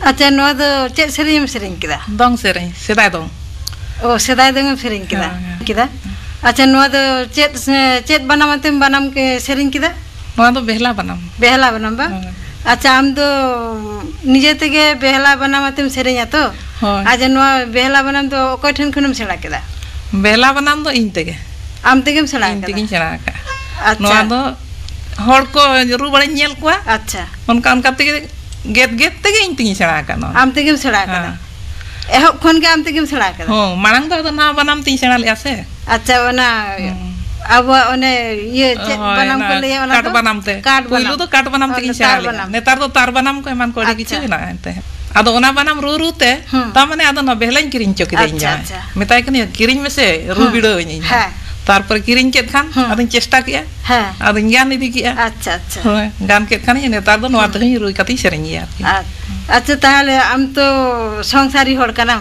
ᱟᱪᱪᱷᱟ, ᱱᱚᱣᱟ ᱫᱚ ᱪᱮᱫ ᱥᱮᱨᱮᱧ ᱮᱢ ᱥᱮᱨᱮᱧ ᱠᱮᱫᱟ? ᱫᱚᱝ ᱥᱮᱨᱮᱧ, ᱥᱮᱫᱟᱭ ᱫᱚᱝ᱾ ᱚ, ᱥᱮᱫᱟᱭ ᱫᱚᱝ ᱮᱢ ᱥᱮᱨᱮᱧ ᱠᱮᱫᱟ᱾ ᱦᱮᱸ, ᱦᱮᱸ᱾ ᱠᱮᱫᱟ᱾ ᱟᱪᱪᱷᱟ, ᱱᱚᱣᱟ ᱫᱚ ᱪᱮᱫ, ᱪᱮᱫ ᱵᱟᱱᱟᱢ ᱟᱛᱮᱢ ᱵᱟᱱᱟᱢ ᱠᱮ-, ᱥᱮᱨᱮᱧ ᱠᱮᱫᱟ? ᱱᱚᱣᱟ ᱫᱚ ᱵᱮᱦᱞᱟ ᱵᱟᱱᱟᱢ᱾ ᱵᱮᱦᱞᱟ ᱵᱟᱱᱟᱢ ᱵᱟᱝ? ᱦᱳᱭ᱾ ᱟᱪᱪᱷᱟ, ᱟᱢ ᱫᱚ ᱱᱤᱡᱮ ᱛᱮᱜᱮ ᱵᱮᱦᱞᱟ ᱵᱟᱱᱟᱢ ᱟᱛᱮᱢ ᱥᱮᱨᱮᱧᱟ ᱛᱚ? ᱦᱳᱭ᱾ ᱟᱪᱪᱷᱟ, ᱱᱚᱣᱟ ᱵᱮᱦᱞᱟ ᱵᱟᱱᱟᱢ ᱫᱚ ᱚᱠᱚᱭ ᱴᱷᱮᱱ ᱠᱷᱚᱱᱮᱢ ᱥᱮᱬᱟ ᱠᱮᱫᱟ? ᱵᱮᱦᱞᱟ ᱵᱟᱱᱟᱢ ᱫᱚ ᱤᱧ ᱛᱮᱜᱮ᱾ ᱟᱢ ᱛᱮᱜᱮᱢ ᱥᱮᱬᱟ ᱤᱧ ᱟᱠᱟᱫᱟ? ᱛᱮᱜᱮᱧ ᱥᱮᱬᱟ ᱟᱠᱟᱫᱼᱟ᱾ ᱟᱪᱪᱷᱟ᱾ ᱱᱚᱣᱟ ᱫᱚ ᱦᱚᱲ ᱠᱚ ᱨᱩ ᱵᱟᱲᱟᱧ ᱧᱮᱞ ᱠᱚᱣᱟ᱾ ᱟᱪᱪᱷᱟ᱾ ᱚᱱᱠᱟ ᱚᱱᱠᱟ ᱛᱮᱜᱮ ᱜᱮᱫ ᱜᱮᱫ ᱛᱮᱜᱮ ᱤᱧ ᱛᱮᱜᱤᱧ ᱥᱮᱬᱟ ᱟᱠᱟᱫ ᱱᱚᱣᱟ᱾ ᱟᱢ ᱛᱮᱜᱮᱢ ᱥᱮᱬᱟ ᱟᱠᱟᱫᱟ? ᱦᱮᱸ᱾ ᱮᱦᱚᱵ ᱠᱷᱚᱱ ᱜᱮ ᱟᱢ ᱛᱮᱜᱮᱢ ᱥᱮᱬᱟ ᱟᱠᱟᱫᱟ? ᱦᱚᱸ, ᱢᱟᱲᱟᱝ ᱫᱚ ᱟᱫᱚ ᱱᱟᱣᱟ ᱵᱟᱱᱟᱢ ᱛᱤᱧ ᱥᱮᱬᱟ ᱞᱮᱫᱼᱟ ᱥᱮ᱾ ᱟᱪᱪᱷᱟ, ᱚᱱᱟ ᱦᱩᱸ᱾ ᱟᱵᱚᱣᱟᱜ ᱚᱱᱮ ᱤᱭᱟᱹ ᱪᱮᱫ ᱦᱳᱭ, ᱵᱟᱱᱟᱢ ᱠᱚ ᱚᱱᱟ ᱞᱟᱹᱭᱟ, ᱚᱱᱟ ᱠᱟᱴ ᱫᱚ? ᱵᱟᱱᱟᱢ ᱛᱮ᱾ ᱠᱟᱴ ᱯᱩᱭᱞᱩ ᱵᱟᱱᱟᱢ᱾ ᱫᱚ ᱠᱟᱴ ᱵᱟᱱᱟᱢ ᱦᱳᱭ, ᱛᱮᱜᱤᱧ ᱛᱟᱨ ᱥᱮᱬᱟ ᱞᱮᱫᱼᱟ᱾ ᱵᱟᱱᱟᱢ᱾ ᱱᱮᱛᱟᱨ ᱫᱚ ᱛᱟᱨ ᱵᱟᱱᱟᱢ ᱠᱚ ᱮᱢᱟᱱ ᱠᱚ ᱟᱹᱰᱤ ᱠᱤᱪᱷᱩ ᱟᱪᱪᱷᱟ᱾ ᱦᱮᱱᱟᱜᱼᱟ ᱮᱱᱛᱮ᱾ ᱟᱫᱚ ᱚᱱᱟ ᱵᱟᱱᱟᱢ ᱨᱩ ᱨᱩ ᱛᱮ ᱦᱩᱸ᱾ ᱛᱟᱨ ᱢᱟᱱᱮ ᱟᱫᱚ ᱱᱚᱣᱟ ᱵᱮᱦᱞᱟᱧ ᱠᱤᱨᱤᱧ ᱦᱚᱪᱚ ᱠᱮᱫᱟ ᱤᱧ ᱟᱪᱪᱷᱟ, ᱡᱟᱶᱟᱭ᱾ ᱟᱪᱪᱷᱟ᱾ ᱢᱮᱛᱟᱭ ᱠᱟᱹᱱᱟᱹᱧ, "ᱠᱤᱨᱤᱧ ᱢᱮᱥᱮ, ᱨᱩ ᱦᱩᱸ᱾ ᱵᱤᱰᱟᱹᱣ ᱟᱹᱧ ᱤᱧ ᱦᱚᱸ᱾" ᱦᱮᱸ᱾ ᱛᱟᱨᱯᱚᱨᱮ ᱠᱤᱨᱤᱧ ᱠᱮᱫ ᱠᱷᱟᱱ ᱦᱩᱸ᱾ ᱟᱫᱚᱧ ᱪᱮᱥᱴᱟ ᱠᱮᱫᱼᱟ᱾ ᱦᱮᱸ᱾ ᱟᱫᱚᱧ ᱜᱟᱱ ᱤᱫᱤ ᱠᱮᱫᱼᱟ᱾ ᱟᱪᱪᱷᱟ, ᱟᱪᱪᱷᱟ᱾ ᱦᱳᱭ, ᱜᱟᱱ ᱠᱮᱫ ᱠᱷᱟᱱᱤᱧ ᱱᱮᱛᱟᱨ ᱫᱚ ᱱᱚᱣᱟ ᱦᱩᱸ᱾ ᱛᱮᱦᱚᱸᱧ ᱨᱩᱭ ᱠᱟᱛᱮᱧ ᱥᱮᱨᱮᱧ ᱜᱮᱭᱟ ᱟᱨᱠᱤ᱾ ᱟᱪ-, ᱟᱪᱪᱷᱟ, ᱛᱟᱦᱚᱞᱮ ᱟᱢ ᱛᱚ ᱥᱚᱝᱥᱟᱨᱤ ᱦᱚᱲ ᱠᱟᱱᱟᱢ?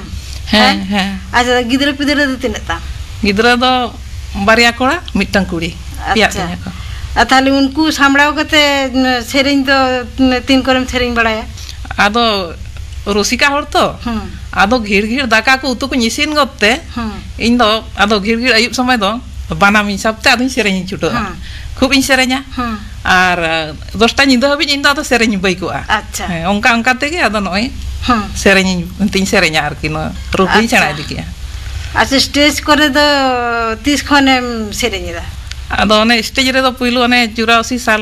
ᱦᱮᱸ, ᱦᱮᱸ? ᱦᱮᱸ᱾ ᱟᱪᱪᱷᱟ, ᱜᱤᱫᱽᱨᱟᱹ ᱯᱤᱫᱽᱨᱟᱹ ᱫᱚ ᱛᱤᱱᱟᱹᱜ ᱛᱟᱢ? ᱜᱤᱫᱽᱨᱟᱹ ᱫᱚ ᱵᱟᱨᱭᱟ ᱠᱚᱲᱟ, ᱢᱤᱫᱴᱟᱝ ᱠᱩᱲᱤ᱾ ᱯᱮᱭᱟᱜ ᱟᱪᱪᱷᱟ᱾ ᱛᱤᱧᱟᱹ ᱠᱚ᱾ ᱟᱨ ᱛᱟᱦᱚᱞᱮ ᱩᱱᱠᱩ ᱥᱟᱢᱵᱲᱟᱣ ᱠᱟᱛᱮ, ᱩᱸ, ᱥᱮᱨᱮᱧ ᱫᱚ, ᱩᱸ, ᱛᱤᱱ ᱠᱚᱨᱮᱢ ᱥᱮᱨᱮᱧ ᱵᱟᱲᱟᱭᱟ? ᱟᱫᱚ ᱨᱩᱥᱤᱠᱟ ᱦᱚᱲ ᱛᱚ, ᱦᱩᱸ᱾ ᱟᱫᱚ ᱜᱷᱤᱲ ᱜᱷᱤᱲ ᱫᱟᱠᱟ ᱠᱚ ᱩᱛᱩ ᱠᱚᱧ ᱤᱥᱤᱱ ᱜᱚᱫ ᱛᱮ, ᱦᱩᱸ᱾ ᱤᱧ ᱫᱚ ᱟᱫᱚ ᱜᱷᱤᱲ ᱜᱷᱤᱲ ᱟᱹᱭᱩᱵ ᱥᱚᱢᱚᱭ ᱫᱚ ᱵᱟᱱᱟᱢ ᱤᱧ ᱥᱟᱵ ᱛᱮ ᱟᱫᱚᱧ ᱥᱮᱨᱮᱧ ᱤᱧ ᱪᱷᱩᱴᱟᱹᱜᱼᱟ᱾ ᱦᱩᱸ᱾ ᱠᱷᱩᱵ ᱤᱧ ᱥᱮᱨᱮᱧᱟ᱾ ᱦᱩᱸ᱾ ᱟᱨ, ᱟᱸ, ᱫᱚᱥᱴᱟ ᱧᱤᱫᱟᱹ ᱦᱟᱹᱵᱤᱡ ᱤᱧ ᱫᱚ ᱟᱫᱚ ᱥᱮᱨᱮᱧ ᱵᱟᱹᱭ ᱠᱚᱜᱼᱟ᱾ ᱟᱪᱪᱷᱟ᱾ ᱦᱮᱸ, ᱚᱱᱠᱟ ᱚᱱᱠᱟ ᱛᱮᱜᱮ ᱟᱫᱚ ᱱᱚᱜᱼᱚᱭ ᱦᱩᱸ᱾ ᱥᱮᱨᱮᱧ ᱤᱧ, ᱛᱤᱧ ᱥᱮᱨᱮᱧᱟ ᱟᱨᱠᱤ, ᱱᱚᱣᱟ ᱨᱩ ᱠᱚᱧ ᱥᱮᱬᱟ ᱟᱪᱪᱷᱟ᱾ ᱤᱫᱤ ᱠᱮᱜᱼᱟ᱾ ᱟᱪᱪᱷᱟ, ᱥᱴᱮᱡᱽ ᱠᱚᱨᱮ ᱫᱚ ᱛᱤᱥ ᱠᱷᱚᱱᱮᱢ ᱥᱮᱨᱮᱧ ᱮᱫᱟ? ᱟᱫᱚ ᱚᱱᱮ ᱥᱴᱮᱡᱽ ᱨᱮᱫᱚ ᱯᱩᱭᱞᱩ ᱚᱱᱮ ᱪᱩᱨᱟᱥᱤ ᱥᱟᱞ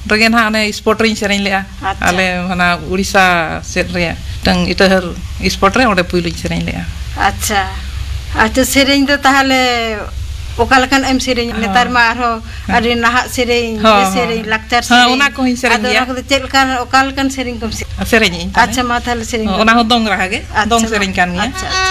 ᱨᱮᱜᱮ ᱱᱟᱦᱟᱜ ᱚᱱᱮ ᱥᱯᱚᱴ ᱨᱤᱧ ᱥᱮᱨᱮᱧ ᱞᱮᱜᱼᱟ᱾ ᱟᱪᱪᱷᱟ᱾ ᱟᱞᱮ ᱚᱱᱟ ᱩᱲᱤᱥᱥᱟ ᱥᱮᱫ ᱨᱮᱭᱟᱜ ᱢᱤᱫᱴᱟᱝ ᱤᱴᱟᱹᱦᱟᱹᱨ ᱥᱯᱚᱴ ᱨᱮ, ᱚᱸᱰᱮ ᱯᱩᱭᱞᱩᱧ ᱥᱮᱨᱮᱧ ᱞᱮᱜᱼᱟ᱾ ᱟᱪᱪᱷᱟ᱾ ᱟᱪᱪᱷᱟ, ᱥᱮᱨᱮᱧ ᱫᱚ ᱛᱟᱦᱚᱞᱮ ᱚᱠᱟ ᱞᱮᱠᱟᱱ ᱮᱢ ᱥᱮᱨᱮᱧ? ᱦᱳᱭ᱾ ᱱᱮᱛᱟᱨ ᱢᱟ ᱟᱨᱦᱚᱸ ᱦᱮᱸ᱾ ᱟᱹᱰᱤ ᱱᱟᱦᱟᱜ ᱥᱮᱨᱮᱧ, ᱦᱚᱸ, ᱵᱮᱥ ᱦᱚᱸ᱾ ᱥᱮᱨᱮᱧ, ᱞᱟᱠᱪᱟᱨ ᱦᱚᱸ, ᱥᱮᱨᱮᱧ᱾ ᱚᱱᱟ ᱠᱚᱦᱚᱸᱧ ᱥᱮᱨᱮᱧ ᱟᱫᱚ ᱜᱮᱭᱟ᱾ ᱚᱱᱟ ᱠᱚᱫᱚ ᱪᱮᱫ ᱞᱮᱠᱟᱱ, ᱚᱠᱟ ᱞᱮᱠᱟᱱ ᱥᱮᱨᱮᱧ ᱠᱚᱢ ᱥᱮᱨᱮᱧ? ᱥᱮᱨᱮᱧ ᱤᱧ ᱛᱟᱦᱞᱮ᱾ ᱟᱪᱪᱷᱟ, ᱢᱟ ᱛᱟᱦᱞᱮ ᱥᱮᱨᱮᱧ ᱦᱚᱸ, ᱵᱮᱱ᱾ ᱚᱱᱟ ᱦᱚᱸ ᱫᱚᱝ ᱨᱟᱦᱟ ᱜᱮ, ᱟᱪᱪᱷᱟ, ᱫᱚᱝ ᱢᱟ᱾ ᱥᱮᱨᱮᱧ ᱠᱟᱱ ᱜᱮᱭᱟ᱾ ᱟᱪᱪᱷᱟ, ᱟᱪᱪᱷᱟ᱾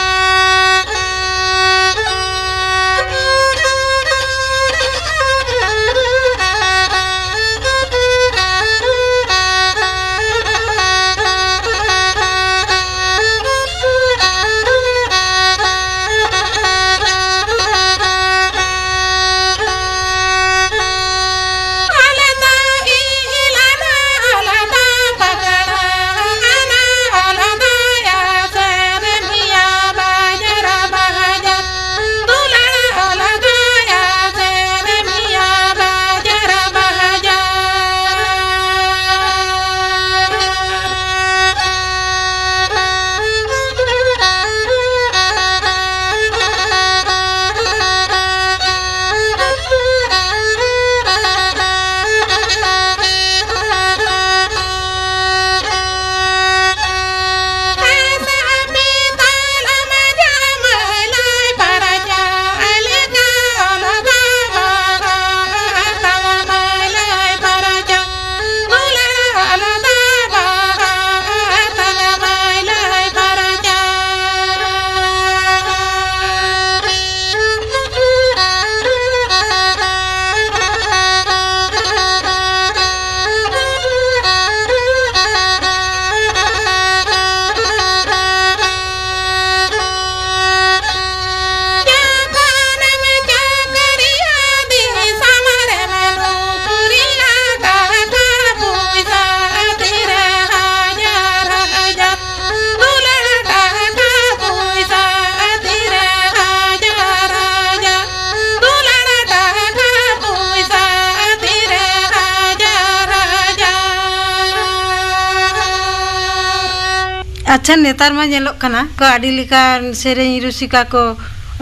ᱟᱪᱪᱷᱟ, ᱱᱮᱛᱟᱨ ᱢᱟ ᱧᱮᱞᱚᱜ ᱠᱟᱱᱟ ᱠᱚ ᱟᱹᱰᱤ ᱞᱮᱠᱟᱱ ᱥᱮᱨᱮᱧ ᱨᱩᱥᱤᱠᱟ ᱠᱚ,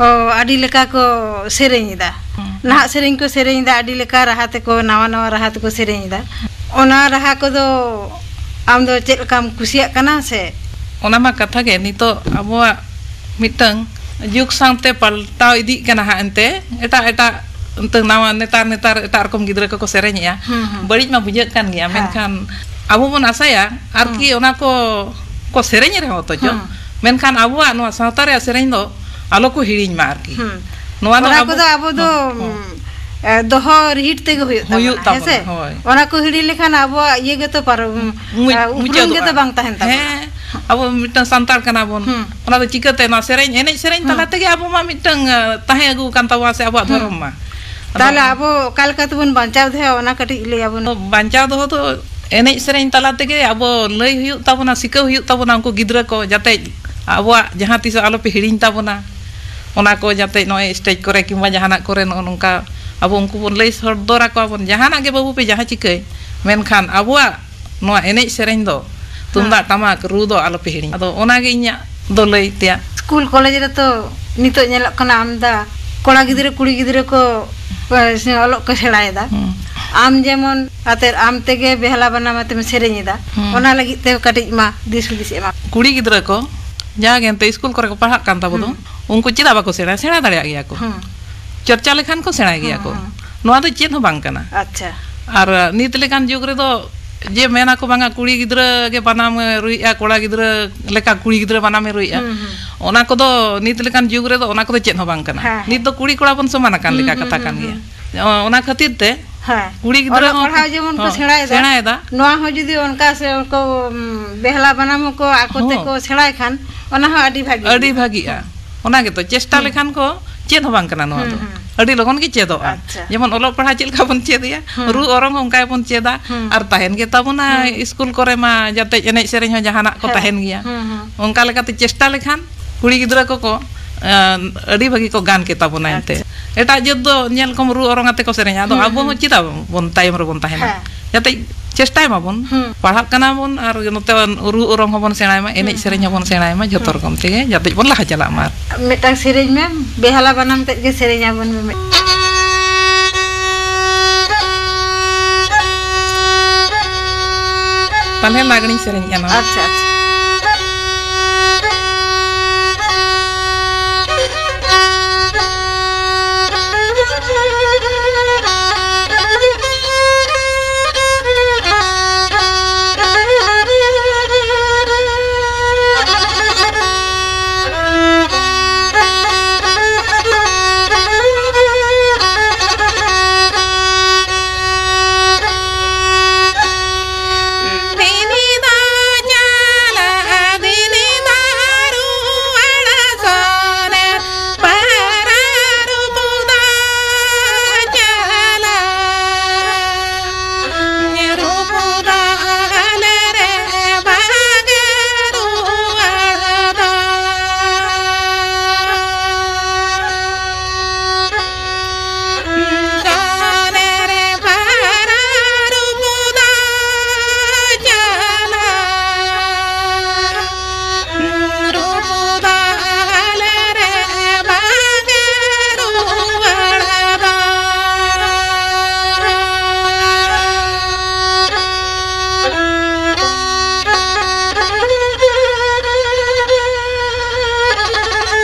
ᱚ, ᱟᱹᱰᱤ ᱞᱮᱠᱟ ᱠᱚ ᱥᱮᱨᱮᱧ ᱮᱫᱟ᱾ ᱦᱩᱸ᱾ ᱱᱟᱦᱟᱜ ᱥᱮᱨᱮᱧ ᱠᱚ ᱥᱮᱨᱮᱧ ᱮᱫᱟ, ᱟᱹᱰᱤ ᱞᱮᱠᱟ ᱨᱟᱦᱟ ᱛᱮᱠᱚ, ᱱᱟᱣᱟ ᱱᱟᱣᱟ ᱨᱟᱦᱟ ᱛᱮᱠᱚ ᱥᱮᱨᱮᱧ ᱮᱫᱟ᱾ ᱚᱱᱟ ᱨᱟᱦᱟ ᱠᱚᱫᱚ ᱟᱢ ᱫᱚ ᱪᱮᱫ ᱞᱮᱠᱟᱢ ᱠᱩᱥᱤᱭᱟᱜ ᱠᱟᱱᱟ ᱥᱮ? ᱚᱱᱟ ᱢᱟ ᱠᱟᱛᱷᱟ ᱜᱮ, ᱱᱤᱛᱚᱜ ᱟᱵᱚᱣᱟᱜ ᱢᱤᱫᱴᱟᱝ ᱡᱩᱜᱽ ᱥᱟᱶᱛᱮ ᱯᱟᱞᱴᱟᱣ ᱤᱫᱤᱜ ᱠᱟᱱᱟ ᱦᱟᱸᱜ ᱮᱱᱛᱮ, ᱮᱴᱟᱜ ᱮᱴᱟᱜ ᱱᱤᱛᱚᱜ ᱱᱟᱣᱟ ᱱᱮᱛᱟᱨ ᱱᱮᱛᱟᱨ ᱮᱴᱟᱜ ᱨᱚᱠᱚᱢ ᱜᱤᱫᱽᱨᱟᱹ ᱠᱚᱠᱚ ᱥᱮᱨᱮᱧᱮᱜᱼᱟ᱾ ᱦᱩᱸ, ᱦᱩᱸ᱾ ᱵᱟᱹᱲᱤᱡ ᱢᱟ ᱵᱩᱡᱷᱟᱹᱜ ᱠᱟᱱ ᱜᱮᱭᱟ, ᱦᱮᱸ᱾ ᱢᱮᱱᱠᱷᱟᱱ ᱟᱵᱚ ᱵᱚᱱ ᱟᱥᱟᱭᱟ ᱟᱨᱠᱤ ᱦᱩᱸ᱾ ᱚᱱᱟ ᱠᱚ ᱠᱚ ᱥᱮᱨᱮᱧ ᱨᱮᱦᱚᱸ ᱚᱛᱚᱪᱚ, ᱦᱩᱸ᱾ ᱢᱮᱱᱠᱷᱟᱱ ᱟᱵᱚᱣᱟᱜ ᱱᱚᱣᱟ ᱥᱟᱶᱛᱟ ᱨᱮᱭᱟᱜ ᱥᱮᱨᱮᱧ ᱫᱚ ᱟᱞᱚ ᱠᱚ ᱦᱤᱲᱤᱧ ᱢᱟ ᱟᱨᱠᱤ᱾ ᱦᱩᱸ᱾ ᱱᱚᱣᱟ ᱫᱚ ᱚᱱᱟ ᱟᱵᱚ ᱠᱚᱫᱚ ᱟᱵᱚ ᱫᱚ, ᱦᱚᱸ, ᱦᱚᱸ᱾ ᱩᱢ, ᱮ, ᱫᱚᱦᱚ ᱨᱤᱦᱤᱴ ᱛᱮᱜᱮ ᱦᱩᱭᱩᱜ ᱛᱟᱵᱚᱱᱟ, ᱦᱩᱭᱩᱜ ᱦᱮᱸ ᱥᱮ? ᱛᱟᱵᱚᱱᱟ, ᱦᱳᱭ᱾ ᱚᱱᱟ ᱠᱚ ᱦᱤᱲᱤᱧ ᱞᱮᱠᱷᱟᱱ ᱟᱵᱚᱣᱟᱜ ᱤᱭᱟᱹ ᱜᱮᱛᱚ ᱯᱟᱨᱚᱢ, ᱢᱩᱪ-, ᱮ, ᱩᱯᱨᱩᱢ ᱢᱩᱪᱟᱹᱫᱚᱜᱼᱟ᱾ ᱜᱮᱛᱚ ᱵᱟᱝ ᱛᱟᱦᱮᱱ ᱛᱟᱵᱚᱱᱟ᱾ ᱦᱮᱸ, ᱟᱵᱚ ᱢᱤᱫᱴᱟᱝ ᱥᱟᱱᱛᱟᱲ ᱠᱟᱱᱟ ᱵᱚᱱ᱾ ᱦᱩᱸ᱾ ᱚᱱᱟ ᱫᱚ ᱪᱤᱠᱟᱹᱛᱮ ᱱᱚᱣᱟ ᱥᱮᱨᱮᱧ, ᱮᱱᱮᱡ ᱥᱮᱨᱮᱧ ᱦᱩᱸ᱾ ᱛᱟᱞᱟ ᱛᱮᱜᱮ ᱟᱵᱚ ᱢᱟ ᱢᱤᱫᱴᱟᱝ, ᱮ, ᱛᱟᱦᱮᱸ ᱟᱹᱜᱩ ᱟᱠᱟᱱ ᱛᱟᱵᱚᱱᱟ ᱥᱮ ᱟᱵᱚᱣᱟᱜ ᱦᱩᱸ᱾ ᱫᱷᱚᱨᱚᱢ ᱢᱟ᱾ ᱟᱫᱚ ᱛᱟᱦᱚᱞᱮ ᱟᱵᱚ ᱚᱠᱟ ᱞᱮᱠᱟ ᱛᱮᱵᱚᱱ ᱵᱟᱧᱪᱟᱣ ᱫᱚᱦᱚᱭᱟ, ᱚᱱᱟ ᱠᱟᱹᱴᱤᱡ ᱞᱟᱹᱭ ᱟᱵᱚᱱ᱾ ᱵᱟᱧᱪᱟᱣ ᱫᱚᱦᱚ ᱫᱚ ᱮᱱᱮᱡ ᱥᱮᱨᱮᱧ ᱛᱟᱞᱟ ᱛᱮᱜᱮ ᱟᱵᱚ ᱞᱟᱹᱭ ᱦᱩᱭᱩᱜ ᱛᱟᱵᱚᱱᱟ, ᱥᱤᱠᱟᱹᱣ ᱦᱩᱭᱩᱜ ᱛᱟᱵᱚᱱᱟ ᱩᱱᱠᱩ ᱜᱤᱫᱽᱨᱟᱹ ᱠᱚ, ᱡᱟᱛᱮ ᱟᱵᱚᱣᱟᱜ ᱡᱟᱦᱟᱸ ᱛᱤᱥ ᱟᱞᱚᱯᱮ ᱦᱤᱲᱤᱧ ᱛᱟᱵᱚᱱᱟ᱾ ᱚᱱᱟ ᱠᱚ ᱡᱟᱛᱮ ᱱᱚᱜᱼᱚᱭ ᱥᱴᱮᱡᱽ ᱠᱚᱨᱮ ᱠᱤᱝᱵᱟ ᱡᱟᱦᱟᱱᱟᱜ ᱠᱚᱨᱮ ᱱᱚᱜᱼᱚ ᱱᱚᱝᱠᱟ ᱟᱵᱚ ᱩᱱᱠᱩ ᱵᱚᱱ ᱞᱟᱹᱭ ᱥᱚᱫᱚᱨ ᱟᱠᱚᱣᱟ ᱵᱚᱱ, ᱡᱟᱦᱟᱱᱟᱜ ᱜᱮ ᱵᱟᱹᱵᱩ ᱯᱮ ᱡᱟᱦᱟᱸ ᱪᱤᱠᱟᱹᱭ, ᱢᱮᱱᱠᱷᱟᱱ ᱟᱵᱚᱣᱟᱜ ᱱᱚᱣᱟ ᱮᱱᱮᱡ ᱥᱮᱨᱮᱧ ᱫᱚ, ᱛᱩᱢᱫᱟᱜ ᱦᱮᱸ᱾ ᱴᱟᱢᱟᱠ ᱨᱩ ᱫᱚ ᱟᱞᱚᱯᱮ ᱦᱤᱲᱤᱧᱟ᱾ ᱟᱫᱚ ᱚᱱᱟᱜᱮ ᱤᱧᱟᱹᱜ ᱫᱚ ᱞᱟᱹᱭ ᱛᱮᱭᱟᱜ᱾ ᱥᱠᱩᱞ ᱠᱚᱞᱮᱡᱽ ᱨᱮᱛᱚ ᱱᱤᱛᱚᱜ ᱧᱮᱞᱚᱜ ᱠᱟᱱᱟ ᱟᱢᱫᱟ ᱠᱚᱲᱟ ᱜᱤᱫᱽᱨᱟᱹ ᱠᱩᱲᱤ ᱜᱤᱫᱽᱨᱟᱹ ᱠᱚ, ᱮ, ᱚᱞᱚᱜ ᱠᱚ ᱥᱮᱬᱟᱭᱮᱫᱟ᱾ ᱦᱩᱸ᱾ ᱟᱢ ᱡᱮᱢᱚᱱ ᱟᱛᱮ ᱟᱢ ᱛᱮᱜᱮ ᱵᱮᱦᱞᱟ ᱵᱟᱱᱟᱢ ᱟᱛᱮᱢ ᱥᱮᱨᱮᱧ ᱮᱫᱟ, ᱦᱩᱸ᱾ ᱚᱱᱟ ᱞᱟᱹᱜᱤᱫ ᱛᱮ ᱠᱟᱹᱴᱤᱡ ᱢᱟ ᱫᱤᱥ ᱦᱩᱫᱤᱥ ᱮᱢᱟ᱾ ᱠᱩᱲᱤ ᱜᱤᱫᱽᱨᱟᱹ ᱠᱚ ᱡᱟᱦᱟᱸ ᱜᱮ ᱮᱱᱛᱮ ᱥᱠᱩᱞ ᱠᱚᱨᱮ ᱠᱚ ᱯᱟᱲᱦᱟᱜ ᱠᱟᱱ ᱛᱟᱵᱚ ᱫᱚ, ᱦᱩᱸ᱾ ᱩᱱᱠᱩ ᱪᱮᱫᱟᱜ ᱵᱟᱠᱚ ᱥᱮᱬᱟᱭᱟ? ᱥᱮᱬᱟ ᱫᱟᱲᱮᱭᱟᱜ ᱜᱮᱭᱟ ᱠᱚ᱾ ᱦᱩᱸ᱾ ᱪᱚᱨᱪᱟ ᱞᱮᱠᱷᱟᱱ ᱠᱚ ᱥᱮᱬᱟᱭ ᱜᱮᱭᱟ ᱦᱩᱸ, ᱠᱚ᱾ ᱦᱩᱸ᱾ ᱱᱚᱣᱟ ᱫᱚ ᱪᱮᱫ ᱦᱚᱸ ᱵᱟᱝ ᱠᱟᱱᱟ᱾ ᱟᱪᱪᱷᱟ᱾ ᱟᱨ ᱱᱤᱛ ᱞᱮᱠᱟᱱ ᱡᱩᱜᱽ ᱨᱮᱫᱚ ᱡᱮ ᱢᱮᱱᱟ ᱠᱚ ᱵᱟᱝᱟ ᱠᱩᱲᱤ ᱜᱤᱫᱽᱨᱟᱹ ᱜᱮ ᱵᱟᱱᱟᱢ ᱮ ᱨᱩᱭᱮᱫᱼᱟ, ᱠᱚᱲᱟ ᱜᱤᱫᱽᱨᱟᱹ ᱞᱮᱠᱟ ᱠᱩᱲᱤ ᱜᱤᱫᱽᱨᱟᱹ ᱵᱟᱱᱟᱢ ᱮ ᱨᱩᱭᱮᱫᱼᱟ, ᱦᱩᱸ, ᱦᱩᱸ᱾ ᱚᱱᱟ ᱠᱚᱫᱚ ᱱᱤᱛ ᱞᱮᱠᱟᱱ ᱡᱩᱜᱽ ᱨᱮᱫᱚ ᱚᱱᱟ ᱠᱚᱫᱚ ᱪᱮᱫ ᱦᱚᱸ ᱵᱟᱝ ᱠᱟᱱᱟ᱾ ᱦᱮᱸ, ᱦᱮᱸ᱾ ᱱᱤᱛ ᱫᱚ ᱠᱩᱲᱤ ᱠᱚᱲᱟ ᱵᱚᱱ ᱥᱚᱢᱟᱱ ᱟᱠᱟᱱ ᱦᱩᱸ, ᱞᱮᱠᱟ ᱦᱩᱸ, ᱠᱟᱛᱷᱟ ᱦᱩᱸ, ᱠᱟᱱ ᱦᱩᱸ᱾ ᱜᱮᱭᱟ᱾ ᱚ-, ᱚᱱᱟ ᱠᱷᱟᱹᱛᱤᱨ ᱛᱮ ᱦᱮᱸ᱾ ᱠᱩᱲᱤ ᱜᱤᱫᱽᱨᱟᱹ ᱚᱞᱚᱜ ᱦᱚᱸ ᱯᱟᱲᱦᱟᱣ ᱡᱮᱢᱚᱱ ᱠᱚ ᱦᱚᱸ, ᱥᱮᱬᱟᱭᱮᱫᱟ, ᱥᱮᱬᱟᱭᱮᱫᱟ᱾ ᱱᱚᱣᱟ ᱦᱚᱸ ᱡᱩᱫᱤ ᱚᱱᱠᱟ ᱥᱮ ᱩᱱᱠᱩ, ᱩᱢ, ᱵᱮᱦᱞᱟ ᱵᱟᱱᱟᱢ ᱦᱚᱸᱠᱚ ᱟᱠᱚ ᱦᱚᱸ᱾ ᱛᱮᱠᱚ ᱥᱮᱬᱟᱭ ᱠᱷᱟᱱ, ᱚᱱᱟ ᱦᱚᱸ ᱟᱹᱰᱤ ᱵᱷᱟᱹᱜᱤ ᱟᱹᱰᱤ ᱦᱩᱭᱩᱜᱼᱟ᱾ ᱵᱷᱟᱹᱜᱤᱜᱼᱟ᱾ ᱦᱩᱸ᱾ ᱚᱱᱟ ᱜᱮᱛᱚ, ᱪᱮᱥᱴᱟ ᱦᱩᱸ᱾ ᱞᱮᱠᱷᱟᱱ ᱠᱚ ᱪᱮᱫ ᱦᱚᱸ ᱵᱟᱝ ᱠᱟᱱᱟ ᱱᱚᱣᱟ ᱦᱩᱸ, ᱫᱚ᱾ ᱦᱩᱸ᱾ ᱟᱹᱰᱤ ᱞᱚᱜᱚᱱ ᱜᱮ ᱪᱮᱫᱚᱜᱼᱟ᱾ ᱟᱪᱪᱷᱟ᱾ ᱡᱮᱢᱚᱱ ᱚᱞᱚᱜ ᱯᱟᱲᱦᱟᱜ ᱪᱮᱫ ᱞᱮᱠᱟ ᱵᱚᱱ ᱪᱮᱫ ᱮᱭᱟ, ᱦᱩᱸ᱾ ᱨᱩ ᱚᱨᱚᱝ ᱦᱚᱸ ᱚᱱᱠᱟ ᱜᱮᱵᱚᱱ ᱪᱮᱫᱟ᱾ ᱦᱩᱸ᱾ ᱟᱨ ᱛᱟᱦᱮᱱ ᱜᱮ ᱛᱟᱵᱚᱱᱟ ᱦᱩᱸ᱾ ᱥᱠᱩᱞ ᱠᱚᱨᱮ ᱢᱟ ᱡᱟᱛᱮ ᱮᱱᱮᱡ ᱥᱮᱨᱮᱧ ᱦᱚᱸ ᱡᱟᱦᱟᱱᱟᱜ ᱠᱚ ᱦᱮᱸ᱾ ᱛᱟᱦᱮᱱ ᱜᱮᱭᱟ᱾ ᱦᱩᱸ, ᱦᱩᱸ᱾ ᱚᱱᱠᱟ ᱞᱮᱠᱟᱛᱮ ᱪᱮᱥᱴᱟ ᱞᱮᱠᱷᱟᱱ ᱠᱩᱲᱤ ᱜᱤᱫᱽᱨᱟᱹ ᱠᱚᱠᱚ, ᱮᱸ, ᱟᱹᱰᱤ ᱵᱷᱟᱹᱜᱤ ᱠᱚ ᱜᱟᱱ ᱠᱮᱛᱟ ᱵᱚᱱᱟ ᱮᱱᱛᱮ᱾ ᱟᱪᱪᱷᱟ᱾ ᱮᱴᱟᱜ ᱡᱟᱹᱛ ᱫᱚ ᱧᱮᱞ ᱠᱚᱢ ᱨᱩ ᱚᱨᱚᱝ ᱟᱛᱮ ᱠᱚ ᱥᱮᱨᱮᱧᱟ, ᱟᱫᱚ ᱦᱩᱸ, ᱟᱵᱚ ᱦᱩᱸ᱾ ᱦᱚᱸ ᱪᱮᱫᱟᱜ ᱵᱚᱱ ᱛᱟᱭᱚᱢ ᱨᱮᱵᱚᱱ ᱛᱟᱦᱮᱱᱟ? ᱦᱮᱸ᱾ ᱡᱟᱛᱮ ᱪᱮᱥᱴᱟᱭ ᱢᱟᱵᱚᱱ᱾ ᱦᱩᱸ᱾ ᱯᱟᱲᱦᱟᱜ ᱠᱟᱱᱟ ᱵᱚᱱ ᱟᱨ ᱱᱚᱛᱮ ᱨᱩ ᱚᱨᱚᱝ ᱦᱚᱸᱵᱚᱱ ᱥᱮᱬᱟᱭ ᱢᱟ, ᱮᱱᱮᱡ ᱦᱩᱸ, ᱥᱮᱨᱮᱧ ᱦᱩᱸ᱾ ᱦᱚᱸᱵᱚᱱ ᱥᱮᱬᱟᱭ ᱢᱟ, ᱡᱷᱚᱛᱚ ᱦᱩᱸ᱾ ᱨᱚᱠᱚᱢ ᱛᱮᱜᱮ ᱡᱟᱛᱮ ᱵᱚᱱ ᱞᱟᱦᱟ ᱪᱟᱞᱟᱜ ᱢᱟ᱾ ᱢᱤᱫᱴᱟᱝ ᱥᱮᱨᱮᱧ ᱢᱮ, ᱵᱮᱦᱟᱞᱟ ᱵᱟᱱᱟᱢ ᱛᱮᱫ ᱜᱮ ᱥᱮᱨᱮᱧ ᱟᱵᱚᱱ ᱢᱮ᱾ ᱛᱟᱦᱞᱮ ᱞᱟᱜᱽᱬᱮᱧ ᱥᱮᱨᱮᱧᱮᱜᱼᱟ ᱱᱚᱣᱟ᱾ ᱟᱪᱪᱷᱟ, ᱟᱪᱪᱷᱟ᱾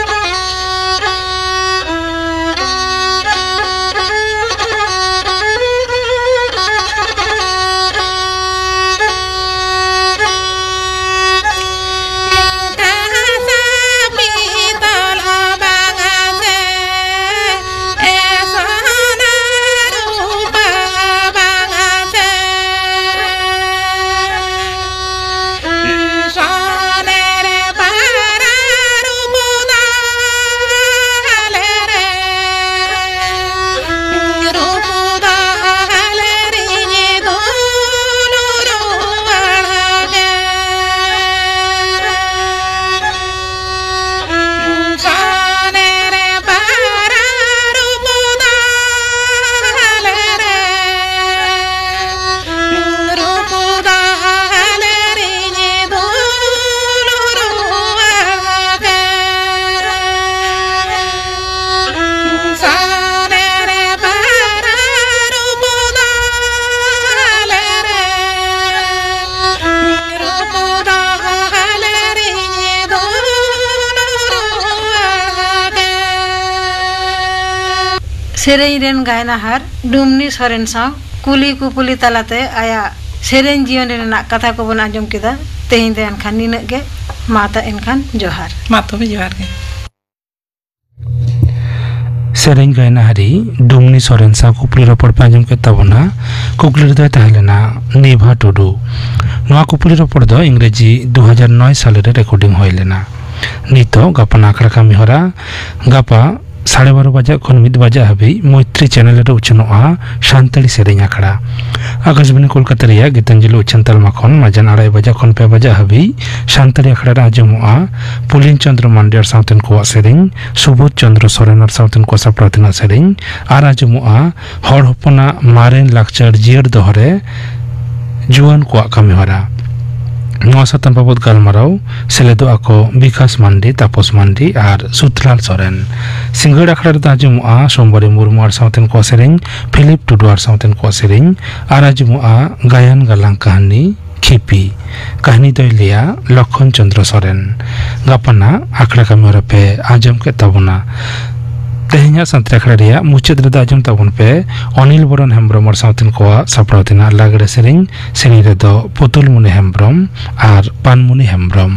ᱥᱮᱨᱮᱧ ᱨᱮᱱ ᱜᱟᱭᱱᱟᱦᱟᱨ ᱰᱩᱢᱱᱤ ᱥᱚᱨᱮᱱ ᱥᱟᱶ ᱠᱩᱞᱤ ᱠᱩᱯᱩᱞᱤ ᱛᱟᱞᱟᱛᱮ ᱟᱭᱟᱜ ᱥᱮᱨᱮᱧ ᱡᱤᱭᱚᱱ ᱨᱮᱱᱟᱜ ᱠᱟᱛᱷᱟ ᱠᱚᱵᱚᱱ ᱟᱸᱡᱚᱢ ᱠᱮᱫᱟ᱾ ᱛᱮᱦᱮᱧ ᱫᱚ ᱮᱱᱠᱷᱟᱱ ᱱᱤᱱᱟᱹᱜ ᱜᱮ᱾ ᱢᱟ ᱛᱟ ᱮᱱᱠᱷᱟᱱ ᱡᱚᱦᱟᱨ᱾ ᱢᱟ ᱛᱚᱵᱮ ᱡᱚᱦᱟᱨ ᱜᱮ᱾ ᱥᱮᱨᱮᱧ ᱜᱟᱭᱱᱟᱦᱟᱨᱤ ᱰᱩᱢᱱᱤ ᱥᱚᱨᱮᱱ ᱥᱟᱶ ᱠᱩᱠᱞᱤ ᱨᱚᱯᱚᱲ ᱯᱮ ᱟᱸᱡᱚᱢ ᱠᱮᱫ ᱛᱟᱵᱚᱱᱟ᱾ ᱠᱩᱠᱞᱤ ᱨᱮᱫᱚᱭ ᱛᱟᱦᱮᱸ ᱞᱮᱱᱟ ᱱᱤᱵᱷᱟ ᱴᱩᱰᱩ᱾ ᱱᱚᱣᱟ ᱠᱩᱠᱞᱤ ᱨᱚᱯᱚᱲ ᱫᱚ ᱤᱝᱨᱮᱡᱤ ᱫᱩ ᱦᱟᱡᱟᱨ ᱱᱚᱭ ᱥᱟᱞ ᱨᱮ ᱨᱮᱠᱚᱨᱰᱤᱝ ᱦᱩᱭ ᱞᱮᱱᱟ᱾ ᱱᱤᱛᱚᱜ ᱜᱟᱯᱟ ᱟᱠᱷᱲᱟ ᱠᱟᱹᱢᱤ ᱦᱚᱨᱟ ᱜᱟᱯᱟ ᱥᱟᱲᱮ ᱵᱟᱨᱚ ᱵᱟᱡᱟᱜ ᱠᱷᱚᱱ ᱢᱤᱫ ᱵᱟᱡᱟᱜ ᱦᱟᱹᱵᱤᱡ ᱢᱚᱭᱛᱨᱤ ᱪᱮᱱᱮᱞ ᱨᱮ ᱩᱪᱷᱟᱹᱱᱚᱜᱼᱟ ᱥᱟᱱᱛᱟᱲᱤ ᱥᱮᱨᱮᱧ ᱟᱠᱷᱲᱟ᱾ ᱟᱠᱟᱥᱵᱟᱱᱤ ᱠᱳᱞᱠᱟᱛᱟ ᱨᱮᱭᱟᱜ ᱜᱤᱛᱟᱧᱡᱚᱞᱤ ᱩᱪᱷᱟᱹᱱ ᱛᱟᱞᱢᱟ ᱠᱷᱚᱱ ᱢᱟᱡᱟᱱ ᱟᱲᱟᱭ ᱵᱟᱡᱟᱜ ᱠᱷᱚᱱ ᱯᱮ ᱵᱟᱡᱟᱜ ᱦᱟᱹᱵᱤᱡ ᱥᱟᱱᱛᱟᱲᱤ ᱟᱠᱷᱲᱟ ᱨᱮ ᱟᱸᱡᱚᱢᱚᱜᱼᱟ ᱯᱩᱞᱤᱱ ᱪᱚᱸᱫᱽᱨᱚ ᱢᱟᱱᱰᱤ ᱟᱨ ᱥᱟᱶᱛᱮᱱ ᱠᱚᱣᱟᱜ ᱥᱮᱨᱮᱧ, ᱥᱩᱵᱳᱫᱷ ᱪᱚᱸᱫᱽᱨᱚ ᱥᱚᱨᱮᱱ ᱟᱨ ᱥᱟᱶᱛᱮᱱ ᱠᱚ ᱥᱟᱯᱲᱟᱣ ᱛᱮᱱᱟᱜ ᱥᱮᱨᱮᱧ, ᱟᱨ ᱟᱸᱡᱚᱢᱚᱜᱼᱟ ᱦᱚᱲ ᱦᱚᱯᱚᱱᱟᱜ ᱢᱟᱨᱮᱱ ᱞᱟᱠᱪᱟᱨ ᱡᱤᱭᱟᱹᱲ ᱫᱚᱦᱚ ᱨᱮ ᱡᱩᱣᱟᱹᱱ ᱠᱚᱣᱟᱜ ᱠᱟᱹᱢᱤᱦᱚᱨᱟ᱾ ᱱᱚᱣᱟ ᱥᱟᱛᱟᱢ ᱵᱟᱵᱚᱛ ᱜᱟᱞᱢᱟᱨᱟᱣ ᱥᱮᱞᱮᱫᱚᱜᱼᱟ ᱠᱚ ᱵᱤᱠᱟᱥ ᱢᱟᱱᱰᱤ, ᱛᱟᱯᱚᱥ ᱢᱟᱱᱰᱤ ᱟᱨ ᱥᱩᱛᱞᱟᱞ ᱥᱚᱨᱮᱱ᱾ ᱥᱤᱸᱜᱟᱹᱲ ᱟᱠᱷᱲᱟ ᱨᱮᱫᱚ ᱟᱸᱡᱚᱢᱚᱜᱼᱟ ᱥᱳᱢᱵᱟᱨᱤ ᱢᱩᱨᱢᱩ ᱟᱨ ᱥᱟᱶᱛᱮᱱ ᱠᱚᱣᱟᱜ ᱥᱮᱨᱮᱧ, ᱯᱷᱤᱞᱤᱯ ᱴᱩᱰᱩ ᱟᱨ ᱥᱟᱶᱛᱮᱱ ᱠᱚᱣᱟᱜ ᱥᱮᱨᱮᱧ, ᱟᱨ ᱟᱸᱡᱚᱢᱚᱜᱼᱟ ᱜᱟᱭᱟᱱ ᱜᱟᱞᱟᱝ ᱠᱟᱹᱦᱱᱤ ᱠᱷᱤᱯᱤ᱾ ᱠᱟᱹᱦᱱᱤ ᱫᱚᱭ ᱞᱟᱹᱭᱟ ᱞᱚᱠᱠᱷᱚᱱ ᱪᱚᱸᱫᱽᱨᱚ ᱥᱚᱨᱮᱱ᱾ ᱜᱟᱯᱟᱱᱟᱜ ᱟᱠᱷᱲᱟ ᱠᱟᱹᱢᱤ ᱦᱚᱨᱟ ᱯᱮ ᱟᱸᱡᱚᱢ ᱠᱮᱫ ᱛᱟᱵᱚᱱᱟ᱾ ᱛᱮᱦᱮᱧᱟᱜ ᱥᱟᱱᱛᱟᱲᱤ ᱟᱠᱷᱲᱟ ᱨᱮᱭᱟᱜ ᱢᱩᱪᱟᱹᱫ ᱨᱮᱫᱚ ᱟᱸᱡᱚᱢ ᱛᱟᱵᱚᱱ ᱯᱮ ᱚᱱᱤᱞ ᱵᱚᱨᱚᱱ ᱦᱮᱢᱵᱨᱚᱢ ᱟᱨ ᱥᱟᱶᱛᱮᱱ ᱠᱚᱣᱟᱜ ᱥᱟᱯᱲᱟᱣ ᱛᱮᱱᱟᱜ ᱞᱟᱜᱽᱲᱮ ᱥᱮᱨᱮᱧ᱾ ᱥᱮᱨᱮᱧ ᱨᱮᱫᱚ ᱯᱩᱛᱩᱞᱢᱩᱱᱤ ᱦᱮᱢᱵᱨᱚᱢ ᱟᱨ ᱯᱟᱱᱢᱩᱱᱤ ᱦᱮᱢᱵᱨᱚᱢ᱾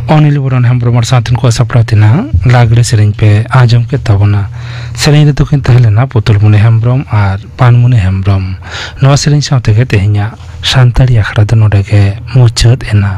ᱚᱱᱤᱞ ᱵᱚᱨᱚᱱ ᱦᱮᱢᱵᱨᱚᱢ ᱟᱨ ᱥᱟᱶᱛᱮᱱ ᱠᱚᱣᱟᱜ ᱥᱟᱯᱲᱟᱣ ᱛᱮᱱᱟᱜ ᱞᱟᱜᱽᱲᱮ ᱥᱮᱨᱮᱧ ᱯᱮ ᱟᱸᱡᱚᱢ ᱠᱮᱫ ᱛᱟᱵᱚᱱᱟ᱾ ᱥᱮᱨᱮᱧ ᱨᱮᱫᱚ ᱠᱤᱱ ᱛᱟᱦᱮᱸ ᱞᱮᱱᱟ ᱯᱩᱛᱩᱞᱢᱩᱱᱤ ᱦᱮᱢᱵᱨᱚᱢ ᱟᱨ ᱯᱟᱱᱢᱩᱱᱤ ᱦᱮᱢᱵᱨᱚᱢ᱾ ᱱᱚᱣᱟ ᱥᱮᱨᱮᱧ ᱥᱟᱶ ᱛᱮᱜᱮ ᱛᱮᱦᱮᱧᱟᱜ ᱥᱟᱱᱛᱟᱲᱤ ᱟᱠᱷᱲᱟ ᱫᱚ ᱱᱚᱰᱮ ᱜᱮ ᱢᱩᱪᱟᱹᱫ ᱮᱱᱟ᱾